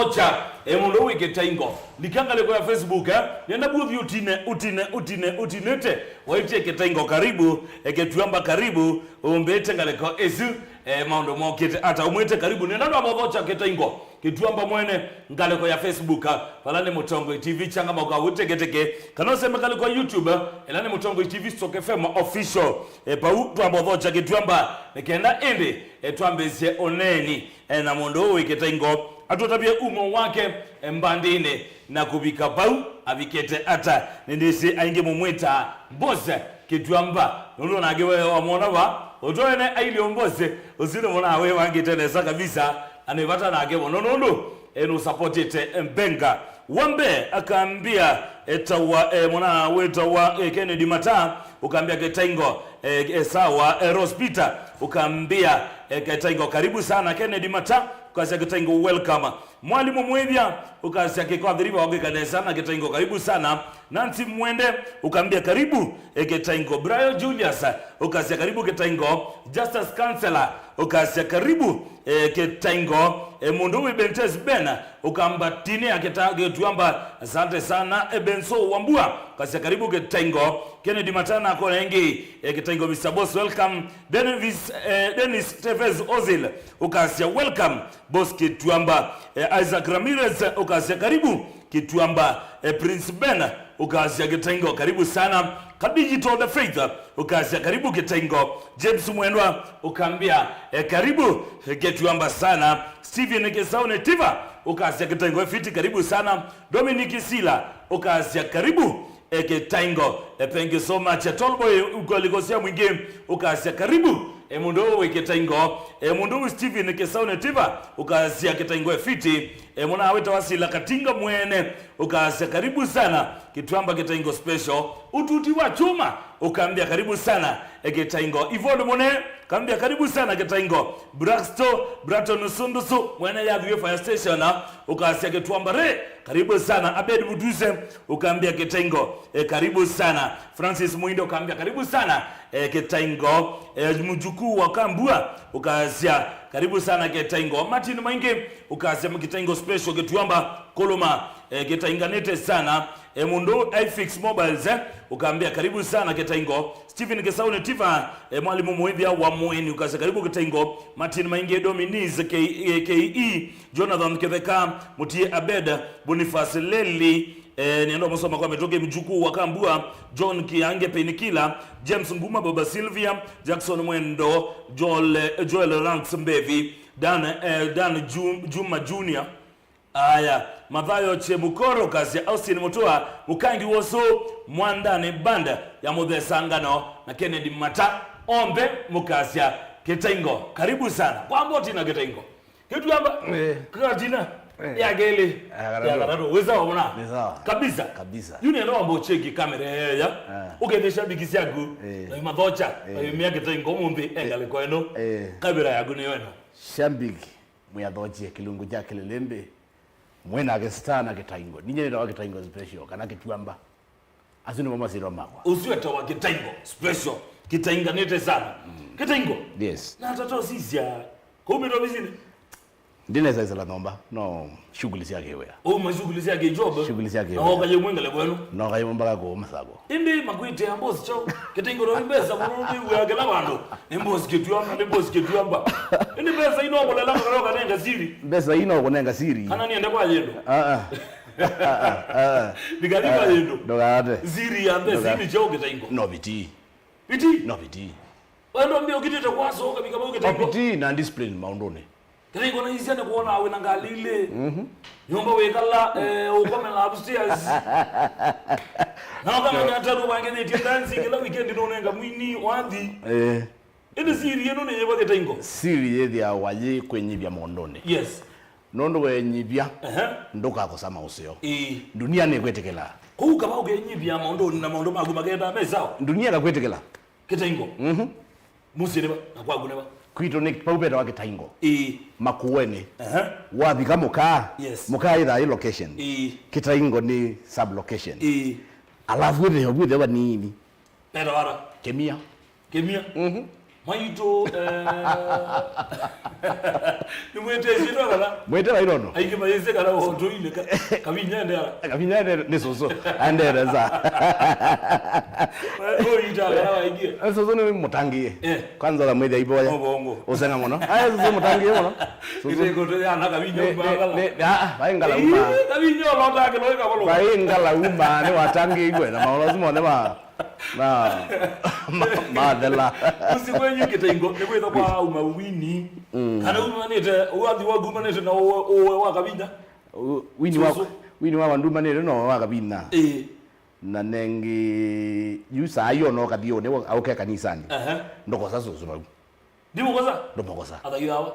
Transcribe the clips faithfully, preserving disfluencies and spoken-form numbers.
Ocha, e, mũndũ wĩ Kĩtaingo. Lika ngalĩko ya Facebook, eh? Nenda buthi ũtine, ũtine, ũtine, ũtinĩte. Waitie Kĩtaingo karibu, e, Kĩtuamba karibu, ũmbĩte ngalĩko ĩsu, e, maũndũ mokĩte ata ũmwĩte karibu. Nenda ndwamothocha Kĩtaingo, Kĩtuamba mwene, ngalĩko ya Facebook, ah, vala nĩ Mũtongoi T V changa mauka ũteketeke. Kana ũseme ngalĩko ya YouTube, eh? Ĩla nĩ Mũtongoi T V Stock F M Official. E, pau twamothocha Kĩtuamba, nĩ kenda ĩndĩ, e, twambĩsye ũneeni. E, na mũndũ ũũ wĩ Kĩtaingo atũtavye umo wake, e, mbandĩnĩ na kũvika vau avikĩte ata. Nĩndĩsĩ aingĩ mũmwĩtaa Boss Kĩtuamba, nũndũ onake we wamwona va, ũtwene ailye ũmbosi, ũsu nĩ mũna wĩvangĩte nesa kabisa, na nĩ vata nake mũno nũndũ, e, nũsapotĩte, e, Mbenga. Wa mbee akambia, e, tawa, e, mũna wĩtawa, e, Kennedy Mata, ũkambia Kĩtaingo, e, e, sawa, e, Rose Peter, ũkambia, e, Kĩtaingo karibu sana. Kennedy Mata, ũkasya Kĩtaingo welcome. Mwalimu Mwĩthya, ũkasya kĩkwathĩriva wakĩka nesa na Kĩtaingo karibu sana. Nancy Mwende, ũkambia karibu, e, Kĩtaingo. Brian Julius, ũkasya karibu Kĩtaingo. Justus Counselor, ũkasya karibu, e, Kĩtaingo. E, mũndũ wĩ Bentes Ben, ũkamba tini ya Kĩta-, Kĩtuamba, asante sana. E, Benso Wambua, ũkasya karibu Kĩtaingo. Kennedy Matana akona ĩngĩ, e, Kĩtaingo Mister Boss, welcome. Dennis, e, Dennis Tevez Ozil, ũkasya welcome, Boss Kĩtuamba. E, Isaac Ramirez, ũkasya karibu Kĩtuamba. E, Prince Ben, ũkasya Kĩtaingo, karibu sana. Ka Digital the Faith, ũkasya karibu Kĩtaingo. James Mwendwa, ũkambia, e, karibu, e, Kĩtuamba sana. Steven Kisauni Tiva, ũkasya Kĩtaingo e fiti, karibu sana. Dominic Sila, ũkasya karibu, e, Kĩtaingo. E, thank you so much. E, Tallboy, ũkoliko sya mwingĩ, ũkasya karibu, e, mũndũ ũũ wĩ Kĩtaingo. E, mũndũ ũũ Steven Kisauni Tiva, ũkasya Kĩtaingo e fiti. E, mũna wĩtawa Sila Katinga mwene, ũkasya karibu sana, Kĩtuamba Kĩtaingo special. Ũtuti wa Chuma, ũkambia karibu sana, e, Kĩtaingo. Ivon Mune, kambia karibu sana Kĩtaingo. Braxto, Braton Sundusu, mwene ya Thuye Fire Station, ah, ũkasya Kĩtuamba re, karibu sana. Abed Buduse, ũkambia Kĩtaingo, e, karibu sana. Francis Muindo, ũkambia karibu sana, e, Kĩtaingo. E, mjukuu wa Kambua, ũkasya karibu sana Kĩtaingo. Martin Maingi, ũkasya Kĩtaingo special Kĩtuamba, Koloma, e, kĩtainganĩte sana. E, mũndũ Ifix Mobiles, e, ũkambia karibu sana Kĩtaingo. Stephen Kisauni Tiva, e, mwalimu Mwĩthya wa Mũeni, ũkasya karibu Kĩtaingo. Martin Maingi, Dominis, K-, e, K E, Jonathan Kĩtheka, Mutie Abed, Boniface Leli, e, nĩenda ũmũsoma kwa mĩtũkĩ, mjukuu wa Kambua, John Kiange Penikila, James Nguma, Baba Sylvia, Jackson Mwendo, Joel, Joel Ranks Mbevi, Dan, e, Dan Ju-, Juma Junior. Aya, Mathayo Chemukoro, ũkasya Austin Mutua, Mukangi Wosu, Mwandani Band ya Muthesangano, na Kennedy Mata, onthe mũkasya Kĩtaingo. Karibu sana. Kwamba ũtina Kĩtaingo. Kĩtuamba, eh, kĩkatina, eh, ya kelĩ, ya katatũ. Ya katatũ. Wĩ sawa mũna? Nĩ sawa. Kabisa. Kabisa. Yu nĩenda wamba ũcheki kamera yeya. Eh. Ũkethĩa shabiki syaku, eh, na imathocha, eh, na imĩa Kĩtaingo ũmũnthĩ, eh, engalĩko ĩno. Eh. Kamera yaku nĩyo ĩno. Shabiki. Mwĩathokie kĩlungu kya Kĩlĩlĩmbĩ, mwĩ nake Star na Kĩtaingo. Ninyie nĩtawa Kĩtaingo Special, kana Kĩtuamba. Asu nĩmo masyĩtwa makwa. Ũsu etawa Kĩtaingo Special. Kĩtainganĩte sana. Mm. Kĩtaingo? Yes. Na tata ũsisya. Kũu mĩtwa visinĩ? Ndinesa isala nyũmba, no shughuli sya kĩwĩa. Ũu mashughuli sya kĩjob? Shughuli sya kĩwĩa. Na woka yemwe ngale kwenu? No kayo mpaka kũu Masako. Ĩndĩ makwĩtĩa mbosi chao. Kĩtaingo no mbesa mũno nĩ wĩa kĩla vandũ. Nĩ mbosi Kĩtuamba, nĩ mbosi Kĩtuamba. Ĩndĩ mbesa ino kũlela makaro kanenga siri. Mbesa ino kũnenga siri. Kana niende kwa yendo. Ah, ah. Ah, ah, ah. Ndikali kwa yendo. Ndũgate. Siri ya mbesa. Ndũga- ini chao Kĩtaingo. No biti. Biti? No biti. Wendo mbio kitete kwaso kabika bau Kĩtaingo. No biti na discipline maũndũnĩ. Kĩtaingo na isia nĩ kuona wĩ na ngalĩ ilĩ. Mhm. Nyũmba wĩkala, eh, ũkomela upstairs. Na ũkamenya atano wangethĩtie dancing kila weekend nũnenga mwini wathi. Eh. Ĩndĩ siri ĩno nĩ yĩva Kĩtaingo? Siri yĩthĩawa yĩ kwĩnyivya maũndũnĩ. Yes. Nũndũ wenyivya, ehe, ndũkakosa maũseo. Ĩĩ. Ndunia nĩkwĩtĩkĩla. Kũu kava ũkenyivya maũndũnĩ na maũndũ maku makenda me sawa. Ndunia ĩkakwĩtĩkĩla. Kĩtaingo. Mhm. Mũsyĩ nĩ va? Na kwaku nĩ va? Kwitũ nĩ pau vetawa Kĩtaingo. Ĩĩ. Makueni. Aha. Wavika Mũkaa. Yes. Mũkaa ĩthaa ĩ location. Ĩĩ. Kĩtaingo nĩ sub location. Ĩĩ. Alafu wĩthĩo, wĩthĩo vanini. Vetawa ata? Kĩmia. Kĩmia? Mhm. Maitũ, eh, nĩmwĩtĩsitwe kana Mwĩte Wairono. Aingĩ mayĩsĩ kana ũtũinĩ ka-, Kavinya endera. Kavinya ende nĩ sũsũ. Andereza. Ũita kana waingĩ. Sũsũ nĩ mũtangĩe. Eh. Kwanza la mwĩthĩa iboya. Mũbongo. Ũsenga mũno. Aya sũsũ mũtangĩe mũno. Sũsũ. Ite ĩkũtũ ya na Kavinya Nĩ- nĩ- umangala. nĩ- ah, ah, vai ngala uma. Ii, Kavinya ũlota kĩloi kabolo. Vai ngala uma, nĩ watangĩiwe na maũlosi mothe ma- Na, ma-, mathela. Ũsi kwenyu Kĩtaingo, nĩ kwĩtha kwa uma wini. Mm. Kana umanĩte, wathi waku umanĩte na ũwe, ũwe wa Kavinya? U-, wini wa, Sũsũ. Wini wa wandu umanĩte na ũwe wa Kavinya. Ĩĩ. Na nengi, yu saa iyo no kathi one, aũke kanisani. Aha. Ndokosa sũsũ vau. Ndimũkosa? Ndũmũkosa. Athaithawa?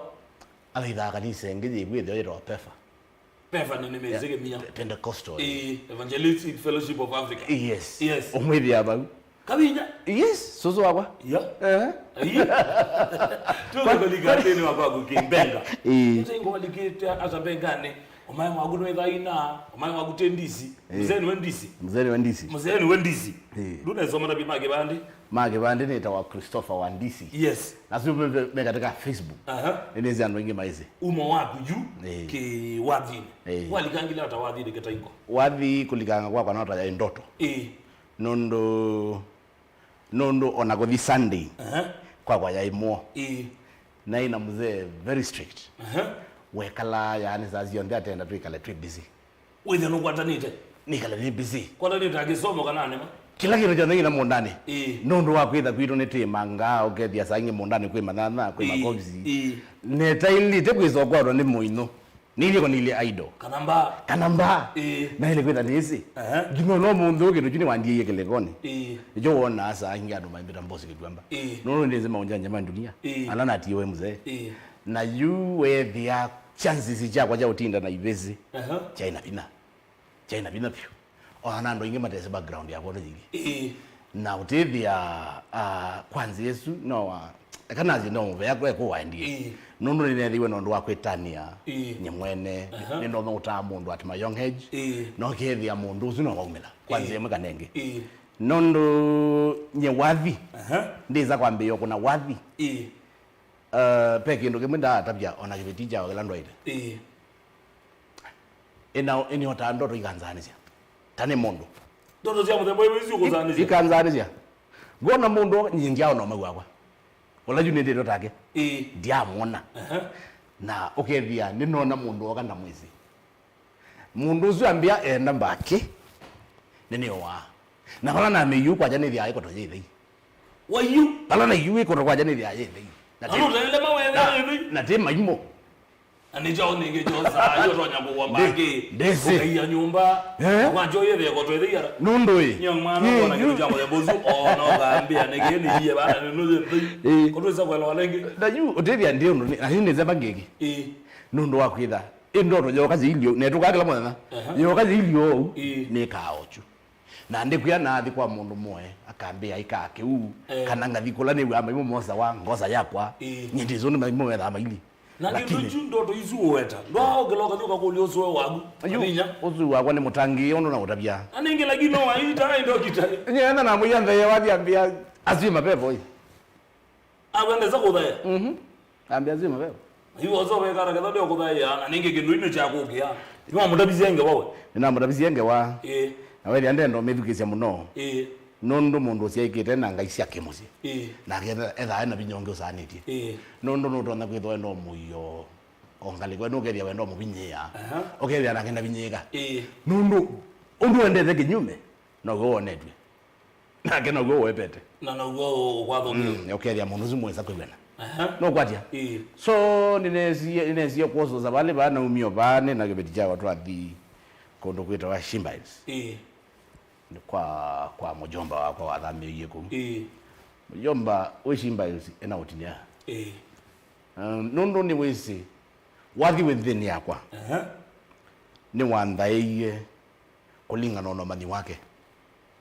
Athaithaa kanisa ĩngĩ yĩ Vwĩthĩo yĩtawa Pefa. Pefa nĩ, nĩ mĩsĩ Kĩmia. Pe-, Pentecostal. Ĩĩ, Evangelistic Fellowship of Africa. Yes. Yes. Ũmwĩthĩa vau. Kavinya? Yes, sũsũ wakwa. Ya. Eh. Ai. Tuwe kũlika thĩnĩ wa kwaku kĩmbenga. Ĩĩ. Ĩte ingo walikĩte ata mbenganĩ. Ũmae waku nĩ thaina, ũmae waku te ndisi. Ĩĩ. Mzee nĩwe ndisi. Mzee nĩwe ndisi. Mzee nĩwe ndisi. Ĩĩ. Ndũnesoma tabi ma kĩvandĩ. Ma kĩvandĩ nĩtawa Christopher Wandisi. Yes. Asu me, me, me katika Facebook. Aha. Nĩnĩsĩ andũ aingĩ maĩsĩ. Umo waku yu Ĩĩ. Kĩwathinĩ. Ĩĩ. Walikangile ata wathinĩ Kĩtaingo? Wathi kũlikanga kwakwa no ta yaĩ ndoto. Ĩĩ. Nũndũ, nũndũ ona kũthi Sunday Aha. Kwakwa yaĩ mwo. Ĩĩ. Naĩ na mzee very strict. Aha. Wekalaa yaani saa syonthe atenda twĩkale twĩ busy. Wĩthĩa nũkwatanĩte? Nĩkale nĩ busy. Kwatanĩte akĩsomo kana anema? Kĩla kĩndũ kyonthe ngina mũũndanĩ. Ĩĩ. Nũndũ wa kwĩtha kwitũ nĩtwĩmangaa, ũkethĩa saa ingĩ mũũndanĩ kwĩ manyanya, kwĩ Ĩĩ, makovisi. Ĩĩ. Netaĩlĩte kwĩsa ũkwatwa nĩ mũinũ. Nĩilyĩ kũnĩilye idol. Kana mbaa. Kana mbaa. Ĩĩ. Naĩle kwĩtha nĩsĩ. Aha. Nginya no mũnthĩ ũũ kĩndũ kyu nĩwandiĩie kĩlĩkonĩ. Ĩĩ. Nĩkyo wonaa saa ingĩ andũ maimbĩta mbosi kĩtuamba. Ĩĩ. Nũndũ nĩnĩsĩ maũnjanja ma ndunia. Ĩĩ. Ala natiiwe mzee. Ĩĩ. Na yu weethĩa chances syakwa sya ũtinda na ivĩsĩ Aha. syaĩ na vinya. Kyaĩ na vinya vyũ. O na andũ aingĩ matesĩ background yakwa ũndũ yĩilyĩ. Ĩĩ. Na ũtĩthĩa, ah, kwa nzĩa ĩsu, no wa, eka nasye no mũvea kwe kũ waendie. Ĩĩ. Nũndũ nĩneethĩiwe nũndũ wa kwĩtanĩa Ĩĩ. Nye mwene, Aha. Nĩndonya ũtaa mũndũ at my young age. Ĩĩ. No kethĩa mũndũ ũsu no waumĩla. Kwa Ĩĩ. Nzĩa ĩmwe kana ĩngĩ. Ĩĩ. Nũndũ nye wathi, Aha. Ndĩsa kwambĩĩa kũna wathi. Ĩĩ. Uh, pe kĩndũ kĩmwe ndaatavya ona kĩveti kya kĩla ndwaĩte. Ĩĩ. Ĩna, ĩnĩotaa ndoto ikanzaanĩsya. Ta nĩ mũndũ. Ndoto sya mũthemba ũyũ isu I-, ũkũzaanĩsya? Ikanzaanĩsya. Ngona mũndũ, nyie ndyaona ũmau wakwa. Ũla yu nĩndĩtwe take. Ĩĩ. Ndyamwona. Aha. Na ũkethĩa nĩnoona mũndũ oka ndamwĩsĩ. Mũndũ ũsu ambĩa enda mbakĩ, nĩnĩoaa. Na vala namĩiu kwakya nĩthĩaa ĩkoto yĩ ĩthei. Waiu? Vala naiu ĩkoto kwakya nĩthĩaa yĩ ĩthei. Na Na ti-, nũtaĩle mawethĩa na, ĩthei? Na ti maimũ. Na nĩ kyaũ nĩngĩ kyosaa yu ũtonya kũwa mbakĩ, ndĩsĩ. Ũkaia nyũmba, Eh? Kwakya ũyĩthĩa ĩkoto ĩthei ara? Nũndũ ĩ. Nyie mwana Ĩ, ũkona yu. Kĩndũ kya mũthemba ũsu, o na ũkambĩa nĩkĩ nĩie vana nĩ nũyĩ ĩthei. Ĩ. Kũtwĩsa kwelewa nĩngĩ. Na yu ũtĩthĩa ndĩ ũndũ nĩ, na nĩ nzeva ngĩngĩ. Ĩ. Nũndũ wa kwĩtha. Ĩ ndoto yoka yĩilye ũu, netũkaa kĩla mũthenya. Aha. Yoka yĩilye ũu, Ĩĩ. Nĩkaa ochu. Na ndikwĩa nathi kwa mũndũ mũe, akambĩa ikaa kĩu, Eh. Kana ngathi kũla nĩw'aa maimũ mosawa, ngosa yakwa, Ĩĩ. Nyie ndĩsĩ ũndũ maimũ methaa mailye. Na kĩndũ Lakini isu ndoto isu ũweta. Ndwaokĩla ũkathi ũkakũlya ũsũe waku. Ayu, Kavinya. Ũsũe wakwa nĩ mũtangĩĩe ũndũ na ũtavya. Na nĩngĩ lakini no waita ĩndo kitai. Nyie enda namwĩa nthee wathi ambĩa, asui mapepo ĩ. Akwendesa kũthaĩa. Mhm. Ambĩa zima veo. Yu ozo wekara ketha ndio kũthaĩa, na nĩngĩ kĩndũ ino kya kũkĩa. Nĩwamũtavisye ngewa we? Nĩnamũtavisye ngewa. Ĩĩ. Na wethĩa ndenda ũmĩthukĩĩsya mũno. Ĩĩ. Nũndũ mũndũ ũsyaĩkĩte na ngai sya kĩmũsyĩ. Ĩĩ. Nake etha-, ethaa ena vinya ũngĩ ũsaanĩtye. Ĩĩ. Nũndũ nũtonya kwĩthwa wenda ũmũio o ngalĩko, nũkethĩa wenda ũmũvinyĩĩa. Aha. Ũkethĩa nake ndavinyĩĩka. Ĩĩ. Nũndũ ũndũ wendete kĩnyume, now'o wonetw'e. Nake naw'o ũepete. Na naw'o ũkwatho nĩ. Mm, ũkethĩa mũndũ ũsu mwĩsa kwĩw'ana. Aha. Nũkwatya? Ĩĩ. So, nĩnesie, nĩnesie kwososa valĩ vaa naumio vaa nĩ na kĩveti kyakwa twathi kũndũ kwĩtawa Shimba Hills. Ĩĩ. Nĩ kwa, kwa mũjomba wakwa wathamĩĩie kũu. Ĩĩ. Mũjomba wĩ Shimba Hills ena ũtinya. Ĩĩ. Um, nũndũ nĩwĩsĩ, wathi wĩ nthĩnĩ yakwa. Aha. Nĩwanthaĩie kũlingana na ũmanyi wake.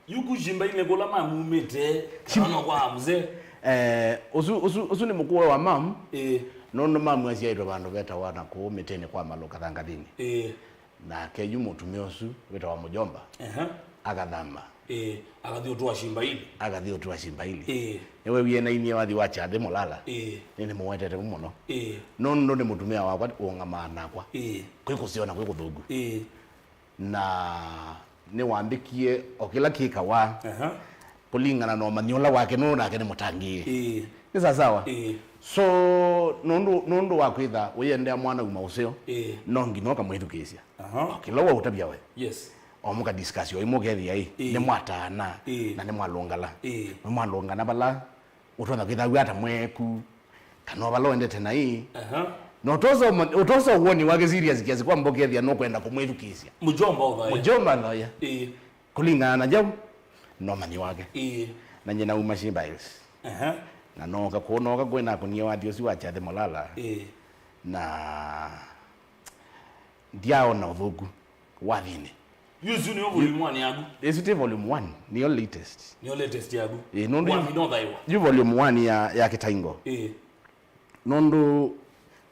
Yu ku Shimba-inĩ kũla mamumĩte, Shim- kana no kwa mzee? Eh, ũsu, ũsu, ũsu nĩ mũkũwe wa mam. Ĩĩ. Nũndũ mam asyaĩtwe vandũ vetawa na kũu mĩtĩnĩ kwa Malũ Kathangathini. Ĩĩ. Nake yu mũtumĩa ũsu wĩtawa mũjomba. Aha. akathama. Ĩĩ, akathi ũtũa shimba ili. Akathi ũtũa shimba ili. Ĩĩ. Nĩwewie nainie wathi wa Kyathĩ Mũlala. Ĩĩ. Nĩnĩmũwetete mũno. Ĩĩ. Nũndũ nĩ mũtumĩa wakwa ũũng'amaa nakwa. Ĩĩ. Kwĩ kũseo na kwĩ kũthũku. Ĩĩ. Na nĩwambĩkie o kĩla kĩkawa. Aha. Kũlingana na ũmanyi ũla wake, nũndũ nake nĩ mũtangĩĩe. Ĩĩ. Nĩ sasawa? Ĩĩ. So nũndũ nũndũ wa kwĩtha ũyendea mwana uma ũseo, ĩĩ, no nginya ũkamwĩthukĩĩsya. Aha. O kĩla waũtavya we. Yes. O mũka discuss o imwe ũkethĩa ĩ, ĩĩ, nĩ mwataana, ĩĩ, na nĩ mwalũngala. Ĩĩ. Nĩ mwalũngana vala ũtonya kwĩtha wĩ ata mweku, kana o vala ũendete na ĩ. Aha. Na ũtosa ũmo- ũtosa woni wake serious kiasi kwamba ũkethĩa nũkwenda kũmwĩthukĩĩsya. Mũjomba ũthoya. Mũjomba ũthoya. Ĩĩ. Kũlingana na Job, no manyi wake. Ĩĩ. Na nyina uma Shimba Hills. Aha. Na nooka kũu, nooka kwĩ nakunie wathi ũsu wa Kyathĩ Mũlala. Ĩĩ. Na ndyaona ũthũku wathinĩ. Yu ĩsu nĩyo volume one yaku? Ĩsu ti volume one, nĩyo latest. Nĩyo latest yaku? Ĩĩ, nũndũ yu- Wamina ũthaĩwa? Yu volume one ya, ya Kĩtaingo. Ĩĩ. Nũndũ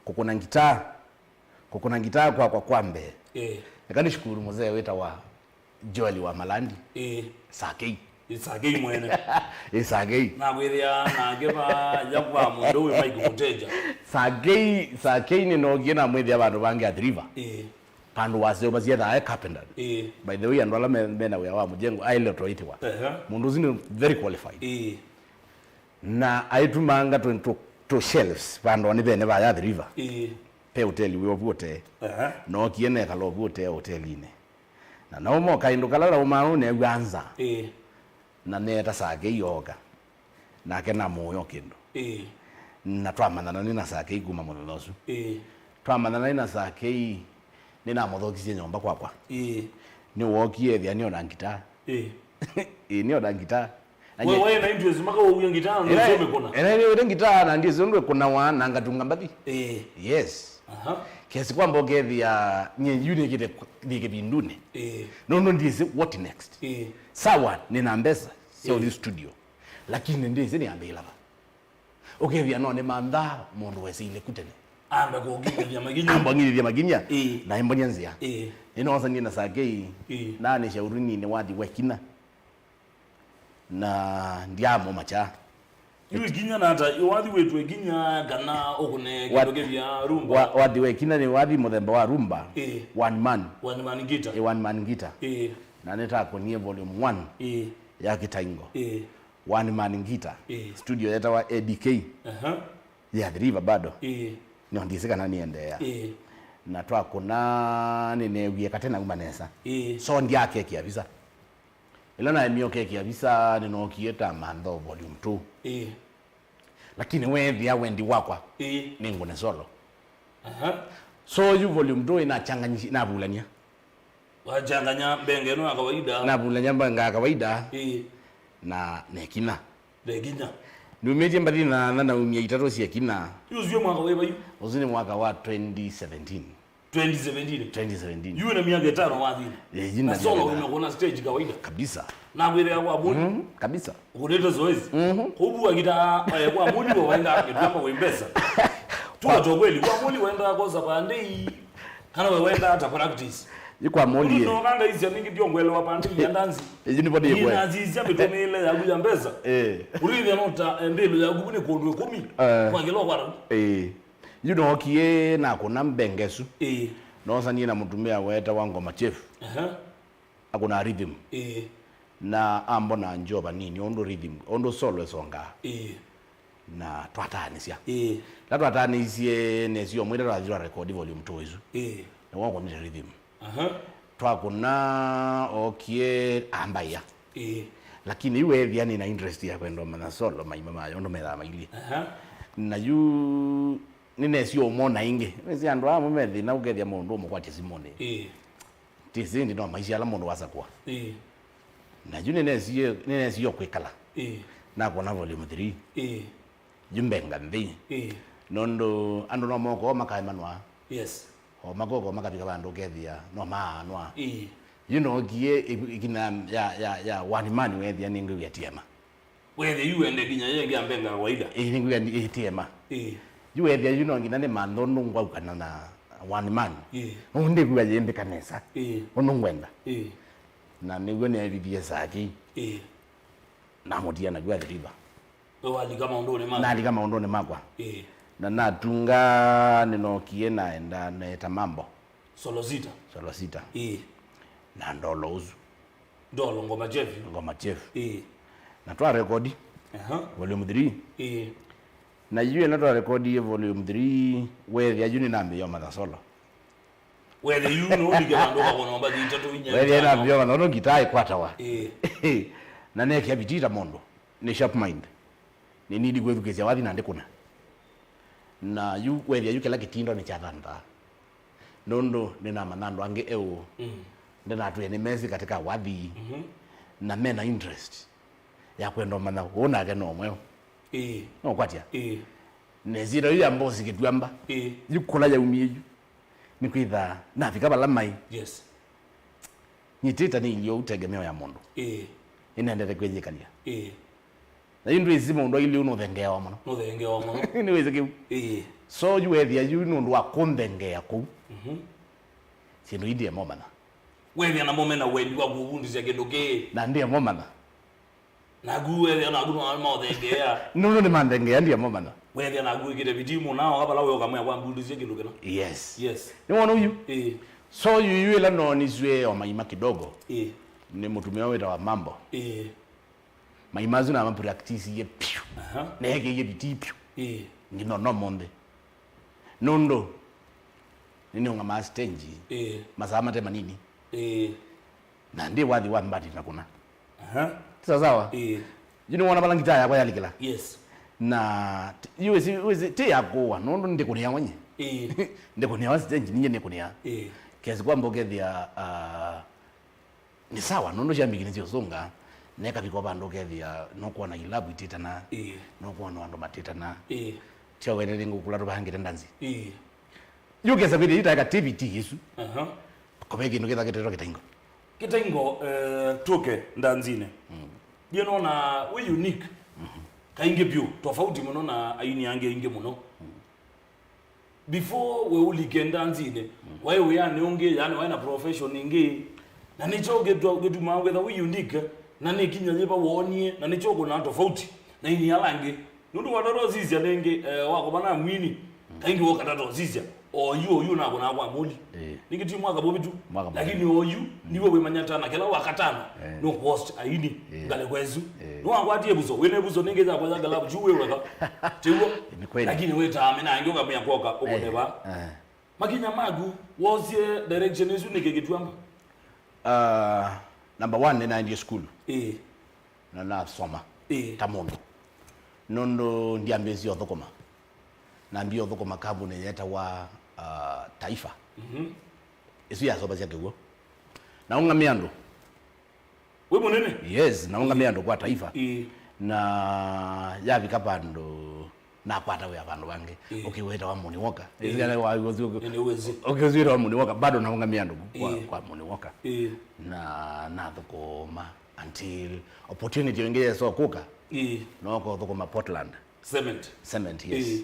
kũkũna ngitaa, kũkũna ngitaa kwakwa kwa mbee. Ĩĩ. Eka nĩ shukuru mzee wĩtawa Joel wa Malandi. Ĩĩ. Sakei. Ĩ Sakei mwene. Ĩ Sakei. Na kwĩthĩa nake va ya kwa mũndũ wĩ Mike Muteja. Sakei, Sakei nĩnookie na mwĩthĩa vandũ vangĩ Athi River. Ĩĩ. Vandũ waseo masiethaa e carpenter. Ĩĩ. By the way, andũ ala me- mena wĩa wa mũjengo, aile ũtoitiwa. Ehe. Mũndũ ũsu nĩ very qualified. Ĩĩ. Na aitũmanga tũ, tũ, tũ shelves vandũ nĩ vene va Athi River. Ĩĩ. Pe hoteli wĩ ovu ũtee. Ehe. Nookie nekala ovu ũtee hotelinĩ. Na nauma o kaĩndũ kala naumaa ũu neew'a nza. Ĩĩ. Na neeta Sakei ooka. Nake namũũya o kĩndũ. Ĩĩ. Na twamanyana nĩ na Sakei kuma mũthenya ũsu. Ĩĩ. Twamanyana nĩ na Sakei, nĩnamũthokisye nyũmba kwakwa. Ĩĩ. Nĩwookie ethĩa nĩona ngitaa. Ĩĩ. Ĩĩ, nĩona ngitaa. Na we nye- waĩ na interest maka wauya ngitaa na ĩla- ndũsome kuna. Ĩla nĩwĩte ngitaa na ndiũsĩ ũndũ ĩkũnawa na ngatunga mbathi. Ĩĩ. Yes. Aha. Kesi kwamba ũkethĩa nye yu nĩkĩte thi kĩvindunĩ. Ĩĩ. Nũndũ ndiĩsĩ what next. Ĩĩ. Sawa, nĩna mbesa sya ũthi studio. Lakini ndiĩsĩ nĩambĩĩla va. Ũkethĩa no nĩmanthaa mũndũ wesĩile ku tene. Ambe kũng'ithĩthya makinya. Amba ng'ithĩthya makinya. Ĩĩ. Na ĩmbonya nzĩa. Ĩĩ. Nĩnoosanie na Sakei. Ĩĩ. Naanĩsya ũruninĩ wathi wa ĩkinya. Na ndyaamũmakya. Yu ĩkinya nata, wathi wĩtwe ĩkinya kana ũkũne kĩndũ kĩvya rumba? Wa- wathi wa ĩkinya nĩ wathi mũthemba wa rumba. Ĩĩ. One man. One man guitar. Ĩ one man guitar. Ĩĩ. Na nĩtakũnie volume one. Ĩĩ. Ya Kĩtaingo. Ĩĩ. One man guitar. Ĩĩ. Studio yetawa A D K. Aha. Ya Athi River bado. Ĩĩ. No ndiĩsĩ kana nĩendeea. Ĩĩ. Na twakũna nĩneewie kate nauma nesa. Ĩĩ. So ndyakekia visa. Ĩla naemie ũkekia visa nĩnookie ta mantho volume two. Ĩĩ. Lakini weethĩa wendi wakwa, ĩĩ, nĩ ngũne solo. Aha. So yu volume two inachanganyisha, navulania. Wachanganya mbenga ĩno ya kawaida. Navulania mbenga ya kawaida. Ĩĩ. Na nekina. Nekinya. Numĩtie mbathi na na naumia itatũ sya kina. Yu ũsu mwaka wĩva yu? Ũsu nĩ mwaka wa twenty seventeen. Twenty seventeen. Twenty seventeen. Yu na miaka itano wathini. Eh, yu na miaka itano. Na solo umekuona stage kawaida. Kabisa. Na kwĩthĩa kwa mũni. Mhm, kabisa. Ũkũnĩte zoezi. Mhm. Kũvua gita, eh, kwa mũni wa waenda akĩtamba kwa mbesa. Tuwe to kweli, kwa mũni waenda kosa pandei. Kana we wenda ata practice. Yu kwa mũni. Uno kanga isi mingi ndio ngwele wa pandei ya dance. Eh, yu ni bodi kwa. Ina zizia mitumile ya kuya mbesa. Eh. Ulithi anota, eh, ndilo ya kubuni kũndũ ĩkũmi. Eh. Kwa kilo kwa. Eh. Yu nookie nakũna mbenga ĩsu. Ĩĩ. Noosanie na mũtumĩa weetawa Ngoma Chief. Aha. Akũnaa rhythm. Ĩĩ. Na ambona njo vanini ũndũ rhythm, ũndũ solo ĩsongaa. Ĩĩ. Na twataanĩsya. Ĩĩ. La twataanĩisye nesio mwĩta twathi twa record volume two ĩsu. Ĩĩ. Na wakũnĩte rhythm. Aha. Twakũna ookie ambaĩa. Ĩĩ. Lakini yu weethĩa nĩna interest ya kwenda ũmanya solo maima mayo ũndũ methaa mailyĩ. Aha. Na yu nĩnesie ũmwona ĩngĩ. Nĩsĩ andũ amwe me thĩna ũkethĩa mũndũ ũmũkwatya simũnĩ. Ĩĩ. Tisindi no maisha ala mũndũ wasakũa. Ĩĩ. Na yu nĩnesie nĩnesie kwĩkala. Ĩĩ. Nakũna volume three. Ĩĩ. Yu mbenga nthĩ. Ĩĩ. Nũndũ andũ no mokoo makaemanwa. Yes. O makoko makavika vandũ ũkethĩa no maanwa. Ĩĩ. Yu nookie ĩ- ĩkinya ya, ya, ya one man weethĩa nĩngwĩw'a tiema. Wethe yu wende kinya yenge ambenga kawaida. Ĩĩ, nĩngwĩw'a ĩ tiema. Ĩĩ. Yu weethĩa yu no nginya nĩ mantha ũndũ ngwaukana na one man. Ĩĩ. Ũndĩkwĩw'a yĩmbĩka nesa. Ĩĩ. Ũndũ ngwenda. Ĩĩ. Na nĩw'o nĩevithie saa kĩi. Ĩĩ. Namũtia nakw'o Athi River. We walika maũndũnĩ maku? Nalika maũndũnĩ makwa. Ĩĩ. Na natunga, nĩnookie naenda neeta Mambo. Solo Sita? Solo Sita. Ĩĩ. Na Ndolo ũsu. Ndolo Ngoma Chef? Ngoma Chef. Ĩĩ. Na twa rekodi. Aha. Volume three. Ĩĩ. Na yu ĩla twa rekodi volume three, weethĩa yu nĩnambĩĩa ũmanya solo. Weethĩa yu nũndike vandũ ũkavona mbathi itatũ inya. Weethĩa itano. Nambĩĩa ũmanya ũndũ ngitaa ĩkwatawa. Ĩĩ. Na neekĩa vitii ta mũndũ. Nĩ sharp mind. Nĩ nidi kwĩthukĩĩsya wathi na ndĩkũna. Na yu weethĩa yu kĩla kĩtindo nĩkyathanthaa. Nũndũ nĩnamanya andũ angĩ eũ. Mm. Ndĩnatwĩe nĩ mesĩ katika wathi. Mhm. Na mena interest ya kwenda ũmanya ũũ nake no mweũ. Ĩĩ. No kwatya. Ĩĩ. Nesĩta yu ya mbosi kĩtuamba. Ĩĩ. Yu kũla yaumie yu. Nĩkwĩtha navika vala mai. Yes. Nyitĩte nĩ ilio ũtegemeo ya mũndũ. Ĩĩ. Nĩnendete kwĩyĩkalya. Ĩĩ. Na yu ndwĩsĩ mũndũ ailio nũthengeawa mũno. Nũthengeawa mũno. Nĩwĩsĩ kĩu. Ĩĩ. So yu weethĩa yu nũndũ wa kũnthengeea kũu. Mhm. Syĩndũ ii ndiemo mana. Weethĩa namo mena wendi wa kũvundĩsya kĩndũ kĩĩ. Na ndiemo mana. Naku weethĩa naku no maũthengeea. Nũndũ nĩmanthengeea ndiemo mana. Weethĩa naku wĩkĩte vitii mũno, oka vala we ũkamwĩa kwa mbundĩsye kĩndũ kĩna. Yes. Yes. Nĩwona ũyu? Ĩĩ. So yuyu ĩla noonisw'e o maima kidogo. Ĩĩ. Nĩ mũtumĩa wĩtawa Mambo. Ĩĩ. Maima asu namapractisie piũ. Aha. Neekĩie vitii piũ. Ĩĩ. Nginya no mũnthĩ. Nũndũ nĩnĩũngamaa stage. Ĩĩ. Masaa mate manini. Ĩĩ. Na ndĩ wathi wa mbati na kũna. Aha. Sawa sawa? Ĩĩ. Yu nĩwona vala ngitaa yakwa yalikĩla? Yes. Na t-, yu wĩsĩ, wĩsĩ, ti ya kũwa, nũndũ ndĩkũnĩawa nye. Ĩĩ. Ndĩkũnĩawa stage, ninye nĩkũnĩaa. Ĩĩ. Kesi kwamba ũkethĩa, ah, nĩ sawa, nũndũ shabiki nĩsyũsũnga, nekavika vandũ ũkethĩa, nũkwona ilavu itĩtana, ĩĩ, nũkwona andũ matĩtana. Ĩĩ. Tyo wene nĩngũkũla tũvangĩte ndanzi. Ĩĩ. Yu kesa kwĩthĩa yu taeka activity isu. Aha. Kove kĩndũ kĩtha kĩtetwa kĩtaingo. Kĩtaingo, eh, tũke ndanzinĩ. Mm. Ndiye nona wĩ unique. Mhm. Kaingĩ vyũ, tofauti mũno na aini angĩ aingĩ mũno. Mm. Before we ũlike ndanzinĩ, mm, waĩ wĩanĩ ũngĩ, yani waĩ na profession ĩngĩ. Na nĩkyo gĩtwa-, gĩtumaa wĩtha wĩ unique, na nĩ kinya yĩva woonie, na nĩkyo ũkũnaa tofauti na aini ala angĩ. Nũndũ watata ũsisya nĩngĩ, eh, wakomana na mwini, mm, kaingĩ wokatata ũsisya, oyu, oyu nakũnaa kwa mũli. Ĩĩ. Nĩngĩ ti mwaka mũvĩtu, mwaka mũvĩtu, lakini oyu, mm, niwe wĩmanyata na kĩla wakatano, eh, nũkũhost aini, eh, ngalĩko ĩsu. Eh. Nĩwakwatie ĩvuso, wĩna ĩvuso nĩngĩ ya kũya ngalavu, yu wĩ weka. Tiw'o? Nĩ kweli. Lakini wĩtaa mĩna angĩ ũkamĩa kwoka, eh, ũkũneva. Eh. Makinya maku, wosie direction ĩsu nĩkĩ kĩtuamba? Ah, number one, nĩnaendie sukulu. Ĩĩ. Na nasoma, ĩĩ, ta mũndũ. Nũndũ ndiambĩĩsie ũthũkũma. Nambie ũthũkũma kambuni yetawa, ah, Taifa. Mhm. Ĩsu yaseũvasya kĩw'ũ. Naũngamĩa andũ. Wĩ mũnene? Yes, naũngamĩa andũ kwa Taifa. Ĩĩ. Na yavika vandũ nakwata wĩa vandũ vangĩ. Ĩĩ. Ũkĩwĩtawa Muni Woka. Ĩĩ. Ĩĩ, wa-, ũkĩ-, ũkĩ-, ĩĩ, nĩwĩsĩ. Ũkĩwĩtawa Muni Woka, bado naũngamĩa andũ kwa, ĩĩ, kwa Muni Woka. Ĩĩ. Na nathũkũma until opportunity ĩngĩ yesa kũka. Ĩĩ. Nooka ũthũkũma Portland. Cement. Cement, yes. Ĩĩ.